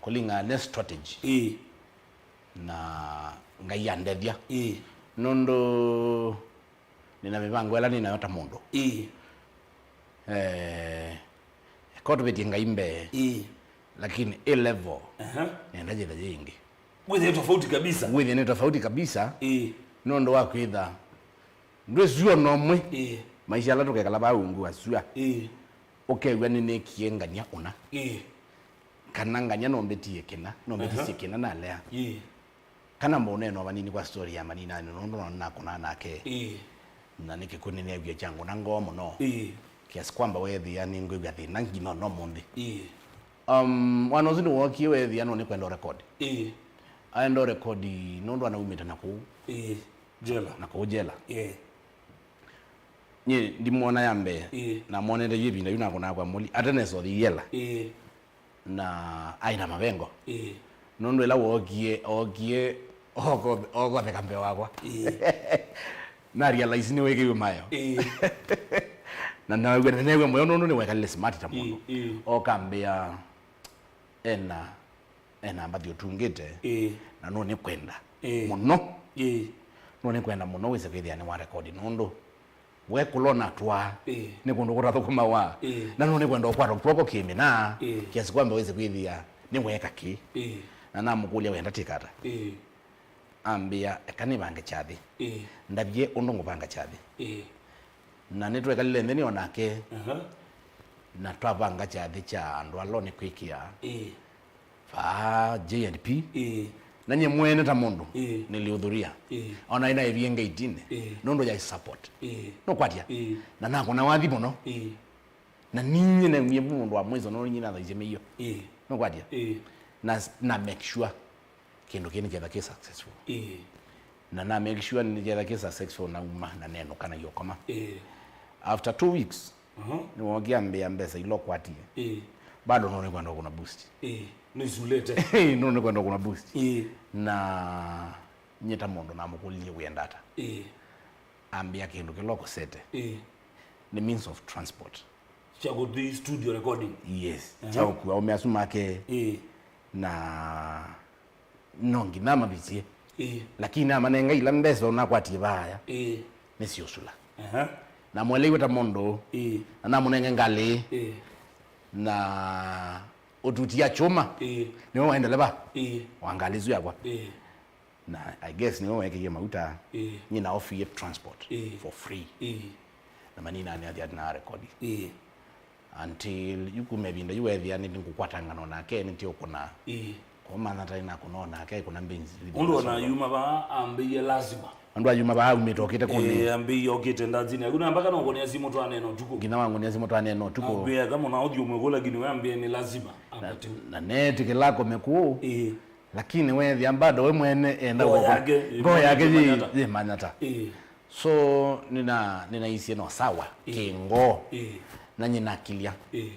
Kũlingana na strategy. Ĩĩ. Na Ngai andethya. Ĩĩ. Nũndũ nĩna mĩvango ĩla nĩnayo ta mũndũ. Ĩĩ. Eh, ko tũvĩtie Ngai mbee. Ĩĩ. Lakini A level, aha, nenda njĩta yĩngĩ. Wĩthĩe tofauti kabisa. Wĩthĩe nĩ tofauti kabisa. Ĩĩ. Nũndũ wa kwĩtha ndwĩsua nomwe. Ĩĩ. Maisha ala tũkekala vaa ungu wa sua. Ĩĩ. Ũkew'a nĩnĩkie ngania ũna. Ĩĩ. Kana ngania nombĩtie kĩna, nombĩtisye, aha, kĩna nalea. Ĩĩ. Kana mboneno vanini kwa story ya maninani, nũndũ no nakũnaa nake. Ĩĩ. Na nĩ kĩkw'ũ nĩneew'ie kyangũna ngoo mũno. Ĩĩ. Kiasi kwamba weethĩa nĩngwĩw'a thĩna nginya no mũnthĩ. Ĩĩ. Um, mwana ũsu nĩwookie weethĩa no nĩkwenda ũrekodi. Ĩĩ. Aenda ũrekodi nũndũ anaumĩte na kũu. Ĩĩ. Jela. Na kũu jela. Ĩĩ. Nyie ndimwona ya mbee. Ĩĩ. Namwonete yu ĩvinda yu nakũnaa kwa mũli. Atenesothi yela. Ĩĩ. Na aĩ na mavengo. Ĩĩ. Nũndũ ĩla wookie, ookie oko-, okotheka mbee wakwa. Ĩĩ. Na realize nĩwĩkĩiwe mayo. Ĩĩ. Na naw'a, na new'a mũyo nũndũ nĩwekalile smart ta mũndũ. Ĩĩ, ĩĩ. Okambĩa ena, ena mbathi ũtungĩte. Ĩĩ. Na nũnĩkwenda, ĩĩ, mũno. Ĩĩ. Nũnĩkwenda mũno wĩse kwĩthĩa nĩ wa rekodi nũndũ we kũla ũnatwaa, ĩĩ, nĩ kũndũ kũtathũkũmawa. Ĩĩ. Na nũnĩkwenda ũkwata kw'oko kĩmĩna, ĩĩ, kiasi kwamba wĩse kwĩthĩa nĩweeka kĩ. Ĩĩ. Na namũkũlya, "Wenda twĩka ata?" Ĩĩ. Ambĩa, "Eka nĩvange kyathĩ." Ĩĩ. Ndavye ũndũ ngũvanga kyathĩ. Ĩĩ. Na nĩtwekalile nthĩ nĩ o nake, aha, na twavanga kyathĩ kya andũ ala nĩkwĩkĩa. Ĩĩ. Vaa J and P. Ĩĩ. Na nyie mwene ta mũndũ, ĩĩ, nĩlĩũthũria. Ĩĩ. Ona ĩnaĩvie ngatinĩ, ĩĩ, nũndũ ya support. Ĩĩ. Nũkwatya? Ĩĩ. Na nakũna wathi mũno. Ĩĩ. Na ninyie naumie vu mũndũ wa mwiso, no ninyie nathaisye mĩio. Ĩĩ. Nũkwatya? Ĩĩ. Na, na make sure kĩndũ kĩĩ nĩketha kĩ successful. Ĩĩ. Na na make sure nĩketha kĩ successful, nauma na nenũka na iokoma. Ĩĩ. After two weeks, mhm, nĩwookie ambĩa mbesa ila ũkwatie. Ĩĩ. Bado no nĩkwenda kũna boost. Ĩĩ. Nĩsulĩte. No nĩkwenda kũna boost. Ĩĩ. Na nyie ta mũndũ namũkũlilye, "Wĩenda ata?" Ĩĩ. Ambĩa, "Kĩndũ kĩla ũkosete, ĩĩ, nĩ means of transport." Kya kũthi studio recording? Yes. Aha. Kya ũkua aũme asu make. Ĩĩ. Na no nginya mavisye. Ĩĩ. Lakini amanenga ila mbesa ũnakwatie vaaya, ĩĩ, nĩsiũsũla. Aha. Namũeleew'a ta mũndũ. Ĩĩ. Na namũnenge ngalĩ. Ĩĩ. Na ũtutia chuma. Ĩĩ. Nĩwe waendele va? Ĩĩ. Wa ngalĩ ĩsu yakwa. Ĩĩ. Na I guess nĩwe weekĩie mauta. Ĩĩ. Nyie na offer transport, ĩĩ, for free. Ĩĩ. Na manina nĩ athi athi na record. Ĩĩ. Until yu kuma ĩvinda yu weethĩa nĩ ngũkwatangana nake, nĩ ti ũkũna. Ĩĩ. Kwa maana tari na kũna nake, kuna mbenzi. Ũndũ ona yuma vaa ambĩie lazima. Andũ ayuma vaa aumĩte okĩte kũnĩ. Ĩĩ, ambĩie okĩte ndazini. Kuna mpaka no kũnĩa simu twanena ũtukũ. Nginya wangũnĩa simu twanena ũtukũ. Ambĩie kama na audio mwego, lakini we ambĩie nĩ lazima. Na, na netĩkĩla akome kũu. Ĩĩ. Lakini weethĩa bado we mwene enda ngoo yake, ngoo yake yĩ manyata. Yĩ manyata. Ĩĩ. So nina, ninaisye no sawa, ĩĩ, kĩngoo. Ĩĩ. Na nyinakilya. Ĩĩ.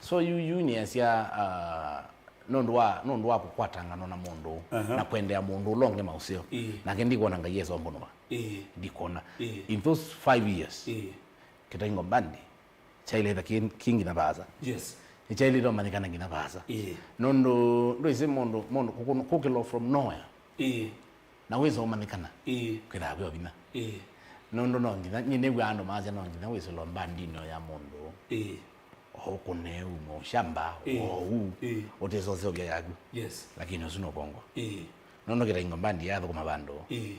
So yu, yu nĩasya, ah, nũndũ wa, nũndũ wa kũkwatangana na mũndũ, aha, na kwendea mũndũ ũla ũngĩ maũseo. Ĩĩ. Nake ndikwona Ngai esombonoa. Ĩĩ. Ndikwona. Ĩĩ. In those five years, ĩĩ, Kĩtaingo Bandi kyaĩlĩte kĩ, kĩ nginya vaasa. Yes. Nĩkyaĩlĩte ũmanyĩkana nginya vaasa. Ĩĩ. Nũndũ ndwĩsĩ mũndũ, mũndũ kũkũ-, kũkĩlwa from nowhere. Ĩĩ. Na wĩsa ũmanyĩkana. Ĩĩ. Kwĩthaa kwĩ o vinya. Ĩĩ. Nũndũ no nginya, nyie nĩw'aa andũ maasya no nginya wĩsĩlwa mbandinĩ o ya mũndũ. Ĩĩ. O ũkũne umo shamba, ĩĩ, o ũu, ĩĩ, ũtĩsosya ũkĩa yaku. Yes. Lakini ũsu nũkongo. Ĩĩ. Nũndũ Kĩtaingo Bandi yathũkũma vandũ. Ĩĩ.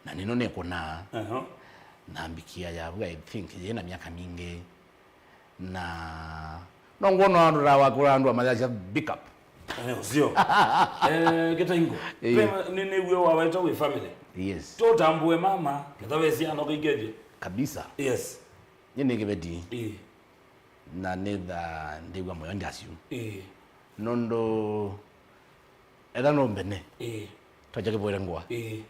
Na nĩno nĩkũnaa. Aha. Na mbikia yavu, I think, yĩ na myaka mingĩ. Na no ngwona andũ ta wakũra andũ amayasya big up. Eh, sio. Eh, Kĩtaingo. Eh. Pema, nĩ, nĩ w'o waweta wĩ family. Yes. Tũtambũe mama, ketha wesi anoka ikethye. Kabisa. Yes. Nyie nĩ kĩveti. Ĩĩ. Na nĩtha ndĩw'a mũyo ndasyu. Ĩĩ. Nũndũ etha no mbene. Ĩĩ. Twakya kĩvũĩre ngũa. Ĩĩ.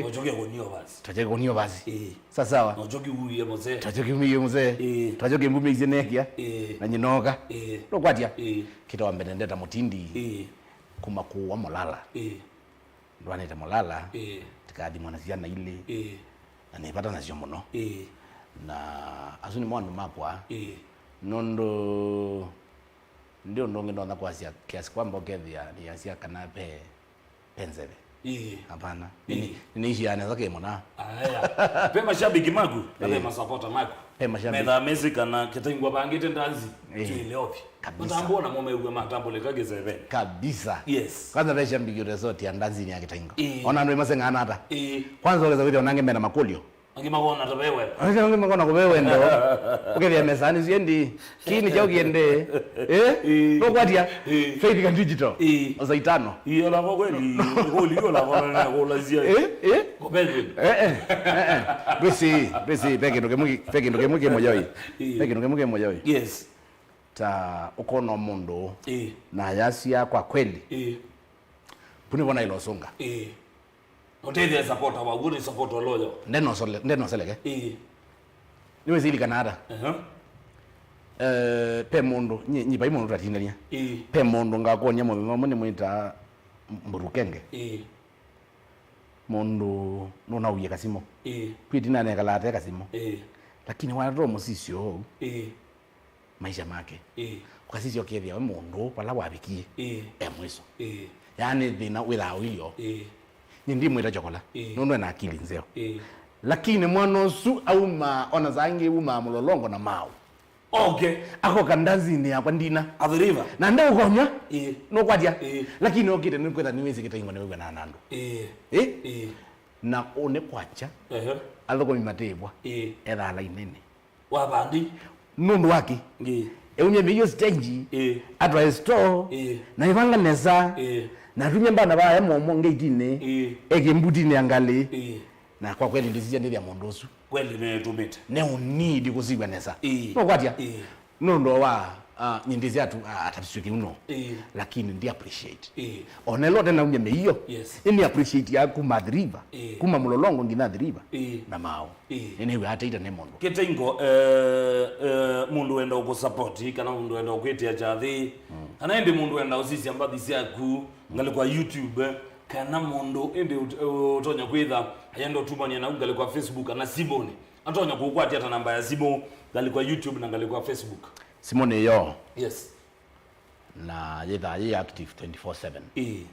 Nochoke kũnio basi. Twakya kũnio basi. Ĩĩ. Sawa sawa. Nochoke uye mzee. Twakya kiumie mzee. Ĩĩ. Twakya kimbume izi nekia. Ĩĩ. Na nyinoka. Ĩĩ. Nũkwatya. Ĩĩ. Kĩtawa mbene ndeta mũtindi. Ĩĩ. Kuma kũwa Molala. Ĩĩ. Ndwanĩte Molala, ĩĩ, tikathimwa na syana ilĩ, ĩĩ, na nĩ vata nasyo mũno. Ĩĩ. Na asu nĩmo andũ makwa, ĩĩ, nũndũ ndi ũndũ ũngĩ ndonya kwasya kiasi kwamba ũkethĩa nĩyasya kana ve, ve nzeve. Ĩĩ. Hapana. Ĩĩ. Nĩ, nĩnĩishiaa nesa kĩmũna. Aya. Ve mashabiki maku, na ve, ĩĩ, masapota maku. Ve mashabiki. Methaa mesĩ kana Kĩtaingo vangĩte ndanzi, ĩĩ, twĩle ovi. Kabisa. Matambũa namo mew'a matambũlĩka kĩseveni. Kabisa. Yes. Kwanza ve shambiki resort ya ndanzini ya Kĩtaingo. Ĩĩ. Ona andũ maseng'ana ata. Ĩĩ. Kwanza ũkesa kwĩthĩa onange mena makũlyo. Angĩ makona ta ve wendo. Angĩ makona kũve wendo. Ũkethĩa mesani siendi. Kini chao kiende. Eh? Ĩĩ. Nũkwatya. Ĩĩ. Faith ka digital. Ĩĩ. Oza itano. Iyo la kwa kweli. Kweli iyo la kwa na kula zia. Eh? Eh? Kwa kweli. Eh, eh. Eh, eh. Basi, basi, ve kĩndũ kĩmwe, ve kĩndũ kĩmwe kĩ moyoi. Ĩĩ. Ve kĩndũ kĩmwe kĩ moyoi. Yes. Ta ũkona mũndũ, ĩĩ, na yasya kwa kweli. Ĩĩ. Puni vona ilo sunga. Ĩĩ. Ũtethia supporter wa, ũrĩ supporter loyo. Ndenosole-, ndenoseleke. Ĩĩ. Nĩwĩsilikana ata? Aha. Eh, pe mũndũ, nyi, nyi vai mũndũ tatindania. Ĩĩ. Pe mũndũ ngakuonia mũthenya ũmwe nĩmwĩtaa mburukenge. Ĩĩ. Mũndũ nũnauie kasimũ. Ĩĩ. Kwĩ tina nekalaa te kasimũ. Ĩĩ. Lakini watoa mũsisyo ũu. Ĩĩ. Maisha make. Ĩĩ. Ũkasisya ũkethĩa we mũndũ vala wavikie, ĩĩ, e mwiso. Ĩĩ. Yaani thĩna wĩthaa ũilyo. Ĩĩ. Nĩ ndimwĩta chokola. Ĩĩ. Nũndũ ena akili nzeo. Ĩĩ. Lakini mwana ũsu auma, ona saa ingĩ umaa mũlolongo na maũ. Okay. Akoka ndanzinĩ yakwa ndina. Athiriva. Na ndeũkonywa. Ĩĩ. Nũkwatya. Ĩĩ. Lakini okĩte nĩkwĩtha nĩwĩsĩ Kĩtaingo nĩwĩw'a na andũ. Ĩĩ. Ĩĩ? Ĩĩ. Na ũnĩ kwakya. Ehe. Athũkũmi matĩĩvwa. Ĩĩ. Ethaa lainĩnĩ. Wa vandi. Nũndũ wake. Ĩĩ. Eumya mĩio stage. Ĩĩ. Atwae store. Ĩĩ. Na ivanga nesa. Ĩĩ. Na atumia mbana vaya momo ngeitinĩ. Ĩĩ. Eke mbutinĩ ya ngalĩ. Ĩĩ. Na kwa kweli ndisisya ndĩthya mũndũ ũsu. Kweli nĩtũmĩte. Ne unidi kũsiw'a nesa. Ĩĩ. Nũkwatya? Ĩĩ. Nũndũ wa, ah, nyindi syatu, ah, atavisw'e kĩuno. Ĩĩ. Lakini ndi appreciate. Ĩĩ. Onelo tenaumya mĩio. Yes. Ini appreciate ya kuma Athi River. Ĩĩ. Kuma Mũlolongo nginya Athi River. Ĩĩ. Na maũ. Ĩĩ. Nĩnĩw'a ateita nĩ mũndũ. Kĩtaingo, eh, eh, mũndũ wenda ũkũsupport, kana mũndũ wenda ũkwĩtĩa kyathĩ, mm, kana ĩndĩ mũndũ wenda ũsisya mbathi syaku, ngalĩko ya YouTube, kana mũndũ ĩndĩ ũt-, ũtonya kwĩtha ayenda ũtumania nau ngalĩko ya Facebook kana simũnĩ. Atonya kũkwatya ta namba ya simũ, ngalĩko ya YouTube na ngalĩko ya Facebook. Simũ nĩ yo. Yes. Na yĩthaa yĩ active twenty-four seven. Ĩĩ.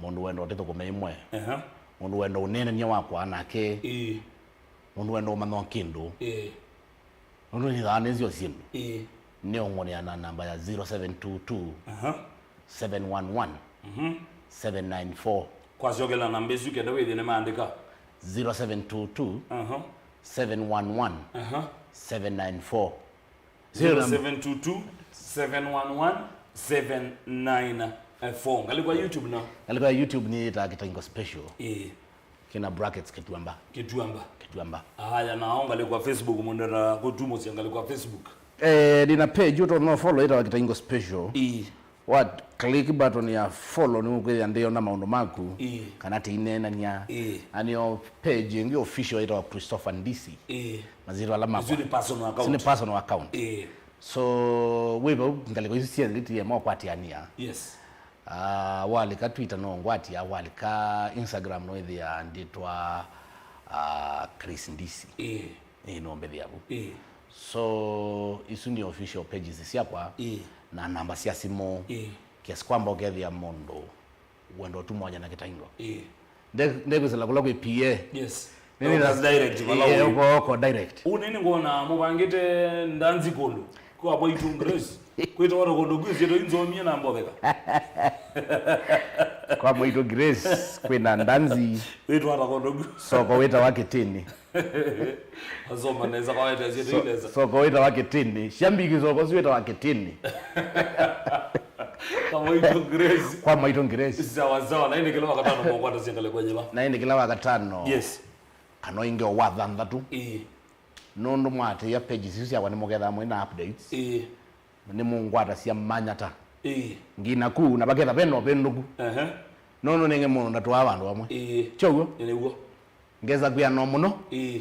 Mũndũ wenda ũtĩthũkũme imwe. Ehe. Mũndũ wenda ũneenany'a wakwa nake. Ĩĩ. Mũndũ wenda ũmanya o kĩndũ. Ĩĩ. Nũndũ nĩthaa nĩsyo syĩndũ. Ĩĩ. Nĩ ũng'ũnĩa na namba ya zero seven two two, aha, seven one one, mhm, seven nine four. Kwasyokela namba ĩsu kenda wĩthĩe nĩmaandĩka. Zero seven two two, aha, seven one one, aha, seven nine four. Zero seven two two, seven one one, seven nine four. Ngalĩko ya YouTube no? Ngalĩko ya YouTube nĩ ta Kĩtaingo Special. Ĩĩ. Kĩna brackets Kĩtuamba. Kĩtuamba. Kĩtuamba. Aya, na ngalĩko ya Facebook, mũndũ enda kũtumũsya ngalĩko ya Facebook. Eh, ndĩ na page ũtonya follow ĩtawa Kĩtaingo Special. Ĩĩ. Wa click button ya follow nĩũkwĩthĩa ndĩona maũndũ maku. Ĩĩ. Kana tĩineenania. Ĩĩ. Na nĩyo page ĩngĩ official ĩtawa Christopher Ndisi. Ĩĩ. Masyĩtwa ala makwa. Isu nĩ personal account. Isu nĩ personal account. Ĩĩ. So, wĩ vau ngalĩko isu syenĩ tĩema ũkwatĩanĩa. Yes. Ah, walika Twitter no ngwatia, walika Instagram no ĩthĩa ndĩtwa, ah, Chris Ndisi. Ĩĩ. Ĩĩ, no mbĩthĩa vu. Ĩĩ. So, isu nĩ official pages syakwa, ĩĩ, na namba sya simũ. Ĩĩ. Kiasi kwamba ũkethĩa mũndũ wenda ũtumwanya na Kĩtaingo. Ĩĩ. Nde-, ndekwĩsĩla kũla kwĩ P A. Yes. Nĩ nĩ Okas direct, vala ũĩ. Oko, oko direct. Ũnĩ nĩngwona mũvangĩte ndanzi kũndũ. Kwa mwaitũ Grace. Kwĩtawa ta kũndũ kwĩ syĩtwa inzomie na mbotheka. Kwa mwaitũ Grace, kwĩna ndanzi. Wĩtwa ta kũndũ kwĩ. Soko wĩtawa Kĩtĩnĩ. Asoma nesa kwa wete syĩtwa inesa. Soko wĩtawa Kĩtĩnĩ. Shambiki soko si wĩtawa Kĩtĩnĩ. Kwa mwaitũ Grace. Kwa mwaitũ Grace. Sawa sawa. Na ĩndĩ kĩla wakatano mwakwata syangale kwa nyĩva. Na ĩndĩ kĩla wakatano. Yes. Kana ĩngĩ o wathanthatũ. Ĩĩ. Nũndũ mwatĩĩa pages isu syakwa nĩmũkethaa mwĩ na updates. Ĩĩ. Nĩmũngwatasya manyata. Ĩĩ. Ngina ku na vaketha ve na ũvĩndũku. Ehe. Nũndũ nĩngĩ mũndũ ndatũaa vandũ vamwe. Ĩĩ. Kyow'o? Nĩ nĩw'o. Ngesa kwĩa no mũno. Ĩĩ.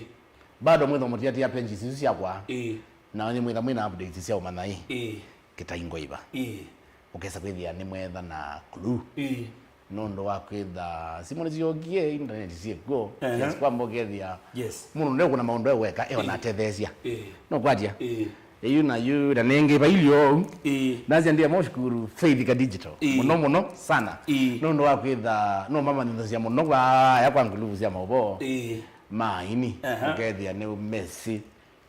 Bado mwĩthwa mũtiatĩĩa pages isu syakwa. Ĩĩ. Na nĩmwĩtha mwĩ na updates sya ũmanya ĩ. Ĩĩ. Kĩtaingo iva. Ĩĩ. Ũkesa kwĩthĩa nĩmwetha na clue. Ĩĩ. Nũndũ wa kwĩtha simũ nĩsyokie, intaneti syĩkw'o, Ehe. Yes, kwamba ũkethĩa Yes. Mũndũ ndekũna maũndũ e weka, e ona Ĩĩ. Atetheesya. Ĩĩ. Nũkwatya? Ĩĩ. Yu na yu, na nĩngĩ vailyo ũu. Ĩĩ. Nasya ndiye moshukuru Faith ka Digital. Ĩĩ. Mũno mũno sana. Ĩĩ. Nũndũ wa kwĩtha, no mamanyithasya mũno kwa aya kwa nguluvu sya maũvoo. Ĩĩ. Maini, Aha. Ũkethĩa nĩ mesi.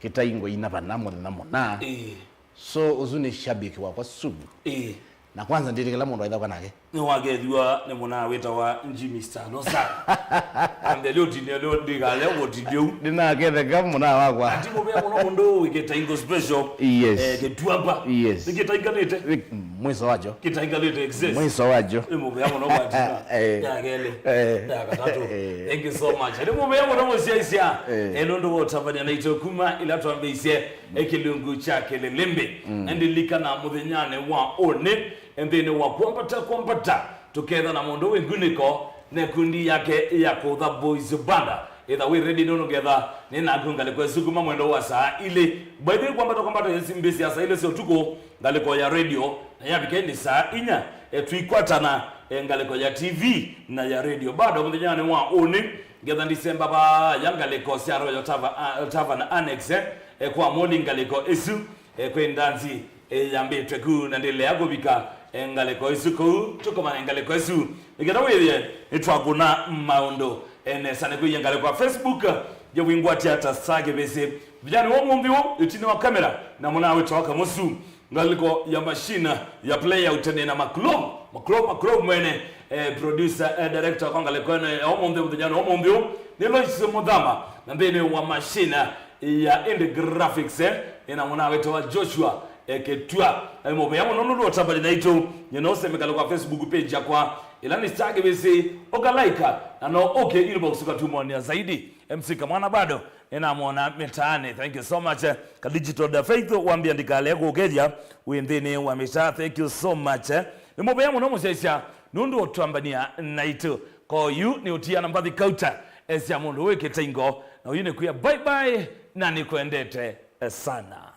Kĩtaingo ina vana mũthenya mũna. Ĩĩ. So, ũsu nĩ shabiki wakwa sugu. Ĩĩ. Na kwanza ndĩtĩkĩla mũndũ aithakwa nake. Nĩwakethiwa nĩ mũna wĩtawa Jimmy Star. No sir. Ambele ũtinde leo ndikale ũtinde u. Ndinaketheka mũna wakwa. Ati mũvea mũno mũndũ wĩ Kĩtaingo special. Yes. Eh, Kĩtuamba. Yes. Nĩ kĩtainganĩte. Mwiso wacho. Kĩtainganĩte exist. Mwiso wacho. Nĩ mũvea mũno kwa tina. Eh. Ya kelĩ. Eh. Ya katatũ. Eh. Thank you so much. Nĩ mũvea mũno mũsyaisya. Eh. Eh, nũndũ wa ũtavania naitũ kuma ila twambĩisye. Ekĩlungu kya kĩlĩlĩmbĩ. Mm. Ndilikana mũthenyanĩ wa ũnĩ, nthĩnĩ wa kwambata kwambata, tũketha na mũndũ wĩ ngunĩko na ĩkundi yake ya Kũtha Boys Banda. Ĩtha wĩ ready nũndũ ngetha nĩ naku ngalĩko ĩsu kuma mwendo wa saa ilĩ. By the way, kwambata kwambata ĩsi mbĩsĩ ya saa ilĩ sya ũtukũ, ngalĩko ya radio, na yavika ĩndĩ saa inya, e, tũikwatana, e, ngalĩko ya T V na ya radio. Bado mũthenyanĩ wa ũnĩ, ngetha ndisemba vaya ngalĩko sya Royal Tava-, a, Tavern Annex, e, e, kwa Moli ngalĩko ĩsu, e, kwĩ ndanzi, e, yambĩtwe ku na ndĩlea kũvika, e, ngalĩko ĩsu kũu, tũkomane ngalĩko ĩsu. Nĩkenda wĩthĩe nĩtwakũna maũndũ, e, nesa nĩkwĩie ngalĩko ya Facebook, yawingwatya ta Saa Kĩvĩsĩ. Vijana wa mũnthĩ ũũ, ĩtina wa kamera, na mũna wĩtawa Kamusu. Ngalĩko ya machine ya play out nĩ na Maclov, Maclov, Maclov mwene, eh, producer, eh, director kwa ngalĩko ĩno ya ũmũnthĩ, mũthenya wa ũmũnthĩ ũũ, nĩ Lois Mũthama, na nthĩnĩ wa machine ya Indie Graphics, eh, ĩna mũna wĩtawa Joshua, eh, Kĩtua. Eh, mũvea mũno nũndũ ũtavali naitũ, nyina ũseme ngalĩko ya Facebook page yakwa, ĩla nĩ Star Kĩvĩsĩ, ũka like, na no ũke inbox ũkatumonea zaidi. M C Kamwana bado, nĩnamwona mĩtaanĩ. Thank you so much, eh, ka Digital da Faith, wambia ndikale kũkethya wĩ nthĩnĩ wa mĩtaa. Thank you so much, eh. Nĩ mũvea mũno mũsyaisya nũndũ ũtwambania naitũ. Koyu nĩ ũtia na mbathi kauta, esya mũndũ wĩ Kĩtaingo, na ũyu nĩ kwĩa bye bye, na nĩkwendete, eh, sana.